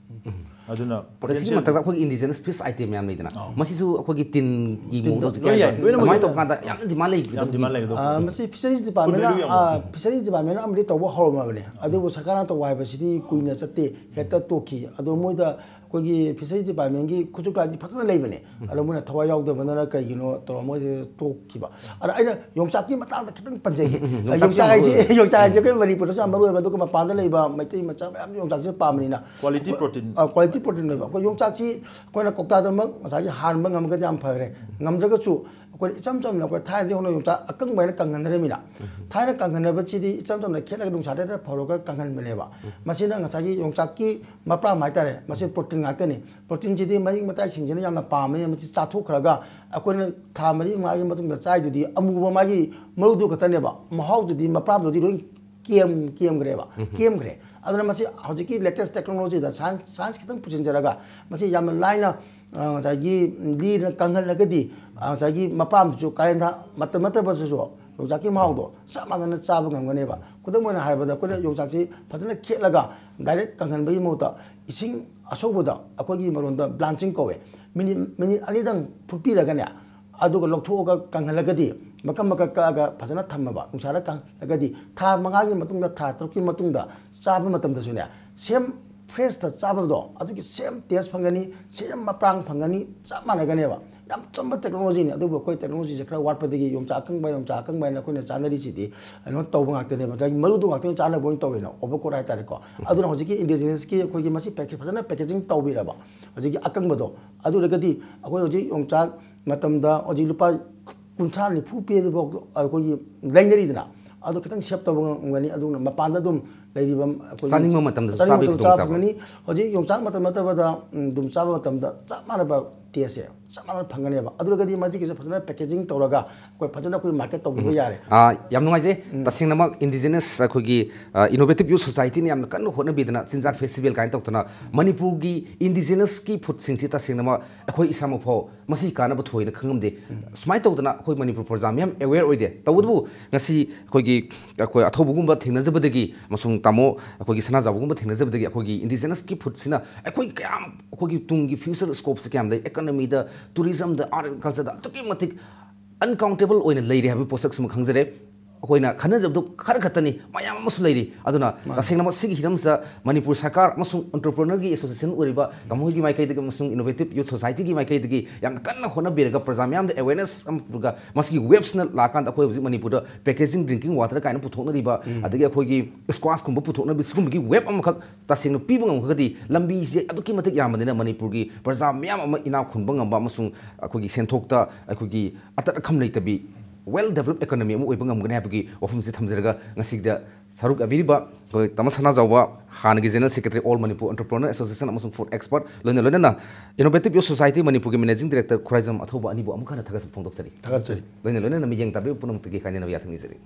ꯑꯗꯨꯅ ꯑꯗ ꯁꯤꯒꯤ ꯃꯊꯛꯇ ꯑꯩꯈꯣꯏꯒꯤ ꯏꯟꯗꯤꯖꯤꯅꯁ ꯐꯤꯁ ꯑꯥꯏꯇꯦꯝ ꯃꯌꯥꯝ ꯂꯩꯗꯅ, ꯃꯁꯤꯁꯨ ꯑꯩꯈꯣꯏꯒꯤ ꯇꯤꯟꯒꯤ ꯃꯑꯣꯡꯗ ꯍꯧꯖꯤꯛ ꯂꯣꯏ ꯌꯥꯏ, ꯂꯣꯏꯅꯃꯛ ꯀꯃꯥꯏꯅ ꯌꯥꯏ꯫ ꯇꯧꯕ ꯀꯥꯟꯗ ꯌꯥꯝꯅ ꯗꯤꯃꯥꯟ ꯂꯩ? ꯌꯥꯝ ꯗꯤꯃꯥꯟ ꯂꯩꯒꯗꯧꯕ꯫ ꯑꯥ, ꯃꯁꯤ ꯐꯤꯁꯔꯤꯁ ꯗꯤꯄꯥꯔꯠꯃꯦꯟꯅ Food value ꯌꯥꯝ ꯂꯩ꯫ ꯐꯤꯁꯔꯤꯁ ꯗꯤꯄꯥꯔꯠꯃꯦꯟꯅ ꯑꯃꯗꯤ ꯇꯧꯕ ꯍꯧꯔꯝꯃꯕꯅꯦ, ꯑꯗꯨꯕꯨ ꯁꯔꯀꯥꯔꯅ ꯇꯧꯕ ꯍꯥꯏꯕꯁꯤꯗꯤ ꯀꯨꯏꯅ ꯆꯠꯇꯦ, ꯍꯦꯛꯇ ꯇꯣꯛꯈꯤ꯫ ꯑꯗꯣ ꯃꯣꯏꯗ ꯑꯩꯈꯣꯏꯒꯤ ꯐꯤꯁꯔꯤꯁ ꯗꯤꯄꯥꯔꯠꯃꯦꯟꯒꯤ ꯈꯨꯠꯁꯨ ꯈꯨꯠꯂꯥꯏꯗꯤ ꯐꯖꯅ ꯂꯩꯕꯅꯦ, ꯑꯗꯣ ꯃꯣꯏꯅ ꯊꯋꯥꯏ ꯌꯥꯎꯗꯕꯅꯔ ꯀꯩꯒꯤꯅꯣ ꯇꯧꯔ ꯃꯣꯏꯗ ꯇꯣꯛꯈꯤꯕ꯫ ꯑꯗ ꯑꯩꯅ ꯌꯣꯡꯆꯥꯛꯀꯤ ꯃꯇꯥꯡꯗ ꯈꯤꯇꯪ ꯄꯟꯖꯒꯦ꯫ ꯎꯝ, ꯎꯝ, ꯌꯣꯡꯆꯥꯛꯁꯤ ꯌꯣꯡꯆꯥꯛ ꯌꯥꯝ ꯍꯥꯏꯁꯦ ꯃꯔꯨ ꯑꯣꯏꯕ꯫ ꯌꯣꯡꯆꯥꯛ ꯍꯥꯏꯁꯦ ꯑꯩꯈꯣꯏ ꯃꯅꯤꯄꯨꯔꯗꯁꯨ ꯌꯥꯝ ꯃꯔꯨ ꯑꯣꯏꯕ, ꯑꯗꯨꯒ ꯃꯄꯥꯟꯗ ꯂꯩꯕ ꯃꯩꯇꯩ ꯃꯆꯥ ꯃꯌꯥꯝ ꯌꯣꯡꯆꯥꯛꯁꯦ ꯄꯥꯝꯕꯅꯤꯅ꯫ Quality protein. ꯀ꯭ꯋꯥꯂꯤꯇꯤ ꯄ꯭ꯔꯣꯇꯤꯟ ꯑꯣꯏꯕ꯫ ꯑꯩꯈꯣꯏ ꯌꯣꯡꯆꯥꯛꯁꯤ ꯑꯩꯈꯣꯏꯅ ꯀꯧꯇꯥꯗꯃꯛ ꯉꯁꯥꯏꯒꯤ ꯍꯥꯟꯕ ꯉꯝꯃꯒꯗꯤ ꯌꯥꯝ ꯐꯈ꯭ꯔꯦ꯫ ꯉꯝꯗ꯭ꯔꯒꯁꯨ ꯑꯩꯈꯣꯏ ꯏꯆꯝ ꯆꯝꯅ ꯑꯩꯈꯣꯏ ꯊꯥꯏꯅꯗꯤ ꯍꯧꯅ ꯌꯣꯡꯆꯥꯛ ꯑꯀꯪꯕ ꯍꯥꯏꯅ ꯀꯪꯍꯟꯅꯔꯝꯃꯤꯅ꯫ ꯊꯥꯏꯅ ꯀꯪꯍꯟꯅꯕꯁꯤꯗꯤ ꯏꯆꯝ ꯆꯝꯅ ꯈꯦꯠꯂꯒ ꯅꯨꯡꯁꯥꯗ ꯍꯦꯛꯇ ꯐꯧꯔꯒ ꯀꯪꯍꯟꯕꯅꯦꯕ꯫ ꯃꯁꯤꯅ ꯉꯁꯥꯏꯒꯤ ꯌꯣꯡꯆꯥꯛꯀꯤ ꯃꯄ꯭ꯔꯥꯝ ꯍꯥꯏꯇꯥꯔꯦ, ꯃꯁꯤ ꯄ꯭ꯔꯣꯇꯤꯟ ꯉꯥꯛꯇꯅꯤ꯫ ꯄ꯭ꯔꯣꯇꯤꯟꯁꯤꯗꯤ ꯃꯍꯤꯛ ꯃꯇꯥꯏꯁꯤꯡꯁꯤꯅ ꯌꯥꯝꯅ ꯄꯥꯝꯃꯦ꯫ ꯃꯁꯤ ꯆꯥꯊꯣꯛꯈ꯭ꯔꯒ ꯑꯩꯈꯣꯏꯅ ꯊꯥ ꯃꯔꯤ ꯃꯉꯥꯒꯤ ꯃꯇꯨꯡꯗ ꯆꯥꯏꯗꯨꯗꯤ ꯑꯃꯨꯕ ꯃꯥꯒꯤ ꯃꯔꯨꯗꯨ ꯈꯛꯇꯅꯦꯕ, ꯃꯍꯥꯎꯗꯨꯗꯤ ꯃꯄ꯭ꯔꯥꯝꯗꯨꯗꯤ ꯂꯣꯏ ꯀꯦꯝ ꯀꯦꯝꯈ꯭ꯔꯦꯕ, ꯀꯦꯝꯈ꯭ꯔꯦ꯫ ꯑꯗꯨꯅ ꯃꯁꯤ ꯍꯧꯖꯤꯛꯀꯤ ꯂꯦꯇꯦꯁ ꯇꯦꯛꯅꯣꯂꯣꯖꯤꯗ ꯁꯥꯏꯟꯁ ꯁꯥꯏꯟꯁ ꯈꯤꯇꯪ ꯄꯨꯁꯤꯟꯖꯔꯒ ꯃꯁꯤ ꯌꯥꯝꯅ ꯂꯥꯏꯅ, ꯑ, ꯉꯁꯥꯏꯒꯤ ꯂꯤꯔ ꯀꯪꯍꯜꯂꯒꯗꯤ, ꯑ, ꯉꯁꯥꯏꯒꯤ ꯃꯄꯥꯝꯗꯨꯁꯨ ꯀꯥꯂꯦꯟꯊꯥ ꯃꯇꯝ ꯅꯠꯇꯕꯗꯁꯨ ꯌꯣꯡꯆꯥꯛꯀꯤ ꯃꯍꯥꯎꯗꯣ ꯆꯞ ꯃꯥꯟꯅꯅ ꯆꯥꯕ ꯉꯝꯒꯅꯦꯕ꯫ ꯈꯨꯗꯝ ꯑꯣꯏꯅ ꯍꯥꯏꯔꯕꯗ ꯑꯩꯈꯣꯏꯅ ꯌꯣꯡꯆꯥꯛꯁꯤ ꯐꯖꯅ ꯈꯦꯠꯂꯒ ꯗꯥꯏꯔꯦꯛ ꯀꯪꯍꯟꯕꯒꯤ ꯃꯍꯨꯠꯇ ꯏꯁꯤꯡ ꯑꯁꯧꯕꯗ, ꯑꯩꯈꯣꯏꯒꯤ ꯃꯔꯣꯟꯗ ꯕ꯭ꯂꯥꯟꯆꯤꯡ ꯀꯧꯋꯦ, ꯃꯤꯅꯤꯠ ꯃꯤꯅꯤꯠ ꯑꯅꯤꯗꯪ ꯐꯨꯠꯄꯤꯔꯒꯅꯦ, ꯑꯗꯨꯒ ꯂꯧꯊꯣꯛꯑꯒ ꯀꯪꯍꯜꯂꯒꯗꯤ ꯃꯀꯛ ꯃꯀꯛ ꯀꯛꯑꯒ ꯐꯖꯅ ꯊꯝꯃꯕ, ꯅꯨꯡꯁꯥꯗ ꯀꯪꯍꯜꯂꯒꯗꯤ ꯊꯥ ꯃꯉꯥꯒꯤ ꯃꯇꯨꯡꯗ, ꯊꯥ ꯇꯔꯨꯛꯀꯤ ꯃꯇꯨꯡꯗ ꯆꯥꯕ ꯃꯇꯝꯗꯁꯨꯅꯦ, ꯁꯦꯝ ꯐ꯭ꯔꯦꯁꯇ ꯆꯥꯕꯗꯣ ꯑꯗꯨꯒꯤ ꯁꯦꯝ ꯇꯦꯁ ꯐꯪꯒꯅꯤ, ꯁꯦꯝ ꯃꯄ꯭ꯔꯥꯡ ꯐꯪꯒꯅꯤ, ꯆꯞ ꯃꯥꯟꯅꯒꯅꯦꯕ꯫ ꯌꯥꯝ ꯆꯝꯕ ꯇꯦꯛꯅꯣꯂꯣꯖꯤꯅꯤ꯫ ꯑꯗꯨꯕꯨ ꯑꯩꯈꯣꯏ ꯇꯦꯛꯅꯣꯂꯣꯖꯤꯁꯦ ꯈꯔ ꯋꯥꯠꯄꯗꯒꯤ ꯌꯣꯡꯆꯥꯛ ꯑꯀꯪꯕ, ꯌꯣꯡꯆꯥꯛ ꯑꯀꯪꯕ ꯍꯥꯏꯅ ꯑꯩꯈꯣꯏꯅ ꯆꯥꯅꯔꯤꯁꯤꯗꯤ ꯀꯩꯅꯣ ꯇꯧꯕ ꯉꯥꯛꯇꯅꯦꯕ, ꯉꯁꯥꯏꯒꯤ ꯃꯔꯨꯗꯣ ꯉꯥꯛꯇ ꯑꯣꯏꯅ ꯆꯥꯅꯕ ꯑꯣꯏꯅ ꯇꯧꯋꯦꯅ, ꯑꯣꯚꯔ ꯀꯣꯠ ꯍꯥꯏꯇꯥꯔꯦꯀꯣ꯫ ꯑꯗꯨꯅ ꯍꯧꯖꯤꯛꯀꯤ ꯏꯟꯗꯤꯖꯤꯅꯁꯀꯤ ꯑꯩꯈꯣꯏꯒꯤ ꯃꯁꯤ ꯄꯦꯀꯦ-, ꯐꯖꯅ ꯄꯦꯀꯦꯖꯤꯡ ꯇꯧꯕꯤꯔꯕ ꯍꯧꯖꯤꯛꯀꯤ ꯑꯀꯪꯕꯗꯣ, ꯑꯗꯨ ꯑꯣꯏꯔꯒꯗꯤ ꯑꯩꯈꯣꯏ ꯍꯧꯖꯤꯛ ꯌꯣꯡꯆꯥꯛ ꯃꯇꯝꯗ ꯍꯧꯖꯤꯛ ꯂꯨꯄꯥ ꯀꯨꯟꯊ꯭ꯔꯥ ꯅꯤꯐꯨ ꯄꯤꯔꯗꯤꯐꯥꯎ ꯑꯩꯈꯣꯏꯒꯤ ꯂꯩꯅꯔꯤꯗꯅ, ꯑꯗꯣ ꯈꯤꯇꯪ ꯁꯦꯞ ꯇꯧꯕ ꯉꯝꯒꯅꯤ꯫ ꯑꯗꯨꯅ ꯃꯄꯥꯟꯗ ꯑꯗꯨꯝ ꯂꯩꯔꯤꯕ ꯑꯩꯈꯣꯏꯒꯤ ꯆꯥꯅꯤꯡꯕ ꯃꯇꯝꯗꯁꯨ ꯆꯥꯅꯤꯡꯕ ꯆꯥꯕꯒꯤ ꯃꯇꯝꯗ ꯆꯥꯕ ꯈꯨꯗꯣꯡꯆꯥꯕ꯫ ꯐꯪꯒꯅꯤ꯫ ꯍꯧꯖꯤꯛ ꯌꯣꯡꯆꯥꯛ ꯃꯇꯝ ꯅꯠꯇꯕꯗ, ꯎꯝ, ꯑꯗꯨꯝ ꯆꯥꯕ ꯃꯇꯝꯗ ꯆꯞ ꯃꯥꯟꯅꯕ ꯇꯦꯁꯁꯦ ꯆꯞ ꯃꯥꯟꯅꯅ ꯐꯪꯒꯅꯦꯕ꯫ ꯑꯗꯨꯔꯒꯗꯤ ꯃꯁꯤꯒꯤꯁꯦ ꯐꯖꯅ packaging ꯇꯧꯔꯒ ꯑꯩꯈꯣꯏ ꯐꯖꯅ ꯑꯩꯈꯣꯏ market ꯇꯧꯕꯤꯕ ꯌꯥꯔꯦ꯫ ꯑꯥ, ꯌꯥꯝ ꯅꯨꯡꯉꯥꯏꯖꯩ꯫ ꯇꯁꯦꯡꯅꯃꯛ indigenous ꯑꯩꯈꯣꯏꯒꯤ innovative youth society ꯅ ꯌꯥꯝꯅ ꯀꯟꯅ ꯍꯣꯠꯅꯕꯤꯗꯅ ꯆꯤꯟꯖꯥꯛ festival ꯀꯥꯏꯅ ꯇꯧꯗꯅ ꯃꯅꯤꯄꯨꯔꯒꯤ indigenous ꯀꯤ food ꯁꯤꯡꯁꯤ ꯇꯁꯦꯡꯅꯃꯛ ꯑꯩꯈꯣꯏ ꯏꯁꯥꯃꯛ ꯐꯥꯎ ꯃꯁꯤ ꯀꯥꯟꯅꯕ ꯊꯣꯏꯅ ꯈꯪꯉꯝꯗꯦ꯫ ꯁꯨꯃꯥꯏꯅ ꯇꯧꯗꯅ ꯑꯩꯈꯣꯏ ꯃꯅꯤꯄꯨꯔ ꯄ꯭ꯔꯖꯥ ꯃꯌꯥꯝ aware ꯑꯣꯏꯗꯦ꯫ ꯇꯧꯕꯇꯕꯨ ꯉꯁꯤ ꯑꯩꯈꯣꯏꯒꯤ ꯑꯩꯈꯣꯏ ꯑꯊꯧꯕꯒꯨꯝꯕ ꯊꯦꯡꯅꯖꯕꯗꯒꯤ ꯑꯃꯁꯨꯡ ꯇꯥꯃꯣ ꯑꯩꯈꯣꯏꯒꯤ ꯁꯅꯥꯖꯥꯎꯕꯒꯨꯝꯕ ꯊꯦꯡꯅꯖꯕꯗꯒꯤ ꯑꯩꯈꯣꯏꯒꯤ indigenous ꯀꯤ food ꯁꯤꯅ ꯑꯩꯈꯣꯏ ꯀꯌꯥꯝ ꯑꯩꯈꯣꯏꯒꯤ ꯇꯨꯡꯒꯤ future scope ꯁꯦ ꯀꯌꯥꯝ ꯂꯩ, economy the, tourism the, art and culture ꯗ ꯑꯗꯨꯛꯀꯤ ꯃꯇꯤꯛ uncountable ꯑꯣꯏꯅ ꯂꯩꯔꯤ ꯍꯥꯏꯕꯒꯤ ꯄꯣꯠꯁꯛꯁꯤꯃ ꯈꯪꯖꯔꯦ꯫ ꯑꯩꯈꯣꯏꯅ ꯈꯟꯅꯖꯕꯗꯨ ꯈꯔ ꯈꯛꯇꯅꯤ, ꯃꯌꯥꯝ ꯑꯃꯁꯨ ꯂꯩꯔꯤ꯫ ꯑꯗꯨꯅ ꯇꯁꯦꯡꯅꯃꯛ ꯁꯤꯒꯤ ꯍꯤꯔꯝꯁꯤꯗ ꯃꯅꯤꯄꯨꯔ ꯁꯔꯀꯥꯔ ꯑꯃꯁꯨꯡ entrepreneur ꯒꯤ association ꯑꯣꯏꯔꯤꯕ ꯇꯥꯃꯣ ꯍꯣꯏꯒꯤ ꯃꯥꯏꯀꯩꯗꯒꯤ ꯑꯃꯁꯨꯡ innovative youth society ꯒꯤ ꯃꯥꯏꯀꯩꯗꯒꯤ ꯌꯥꯝꯅ ꯀꯟꯅ ꯍꯣꯠꯅꯕꯤꯔꯒ ꯄ꯭ꯔꯖꯥ ꯃꯌꯥꯝꯗ awareness ꯑꯃ ꯄꯨꯔꯒ ꯃꯁꯤꯒꯤ wave ꯁꯤꯅ ꯂꯥꯛꯑꯀꯥꯟꯗ ꯑꯩꯈꯣꯏ ꯍꯧꯖꯤꯛ ꯃꯅꯤꯄꯨꯔꯗ packaging drinking water ꯀꯥꯏꯅ ꯄꯨꯊꯣꯛꯅꯔꯤꯕ, ꯑꯗꯒꯤ ꯑꯩꯈꯣꯏꯒꯤ squash ꯀꯨꯝꯕ ꯄꯨꯊꯣꯛꯅꯕꯤ ꯁꯤꯒꯨꯝꯕꯒꯤ wave ꯑꯃꯈꯛ ꯇꯁꯦꯡꯅ ꯄꯤꯕ ꯉꯝꯃꯒꯗꯤ ꯂꯝꯕꯤꯁꯦ ꯑꯗꯨꯛꯀꯤ ꯃꯇꯤꯛ ꯌꯥꯝꯕꯅꯤꯅ ꯃꯅꯤꯄꯨꯔꯒꯤ ꯄ꯭ꯔꯖꯥ ꯃꯌꯥꯝ ꯑꯃ ꯏꯅꯥꯛ ꯈꯨꯟꯕ ꯉꯝꯕ ꯑꯃꯁꯨꯡ ꯑꯩꯈꯣꯏꯒꯤ ꯁꯦꯟꯊꯣꯛꯇ ꯑꯩꯈꯣꯏꯒꯤ ꯑꯇꯠ ꯑꯈꯝ ꯂꯩꯇꯕꯤ well developed economy ꯑꯃ ꯑꯣꯏꯕ ꯉꯝꯒꯅꯤ ꯍꯥꯏꯕꯒꯤ ꯋꯥꯐꯝꯁꯤ ꯊꯝꯖꯔꯒ ꯉꯁꯤꯗ ꯁꯔꯨꯛ ꯌꯥꯕꯤꯔꯤꯕ ꯑꯩꯈꯣꯏ ꯇꯥꯃꯣ ꯁꯅꯥꯖꯥꯎꯕ, ꯍꯥꯟꯅꯒꯤ general secretary All Manipur Entrepreneur Association ꯑꯃꯁꯨꯡ food expert, ꯂꯣꯏꯅ ꯂꯣꯏꯅꯅ innovative youth society ꯃꯅꯤꯄꯨꯔꯒꯤ managing director ꯈꯨꯔꯥꯏꯖꯝ ꯑꯊꯧꯕ ꯑꯅꯤꯕꯨ ꯑꯃꯨꯛ ꯍꯟꯅ ꯊꯥꯒꯠꯆꯕ ꯐꯣꯡꯗꯣꯛꯆꯔꯤ꯫ ꯊꯥꯒꯠꯆꯔꯤ꯫ ꯂꯣꯏꯅ ꯂꯣꯏꯅꯅ ꯃꯤꯠꯌꯦꯡ ꯇꯥꯕꯤꯕ ꯄꯨꯝꯅꯃꯛꯇꯒꯤ ꯀꯥꯏꯅꯅꯕ ꯌꯥꯊꯪ ꯅꯤꯖꯔꯤ꯫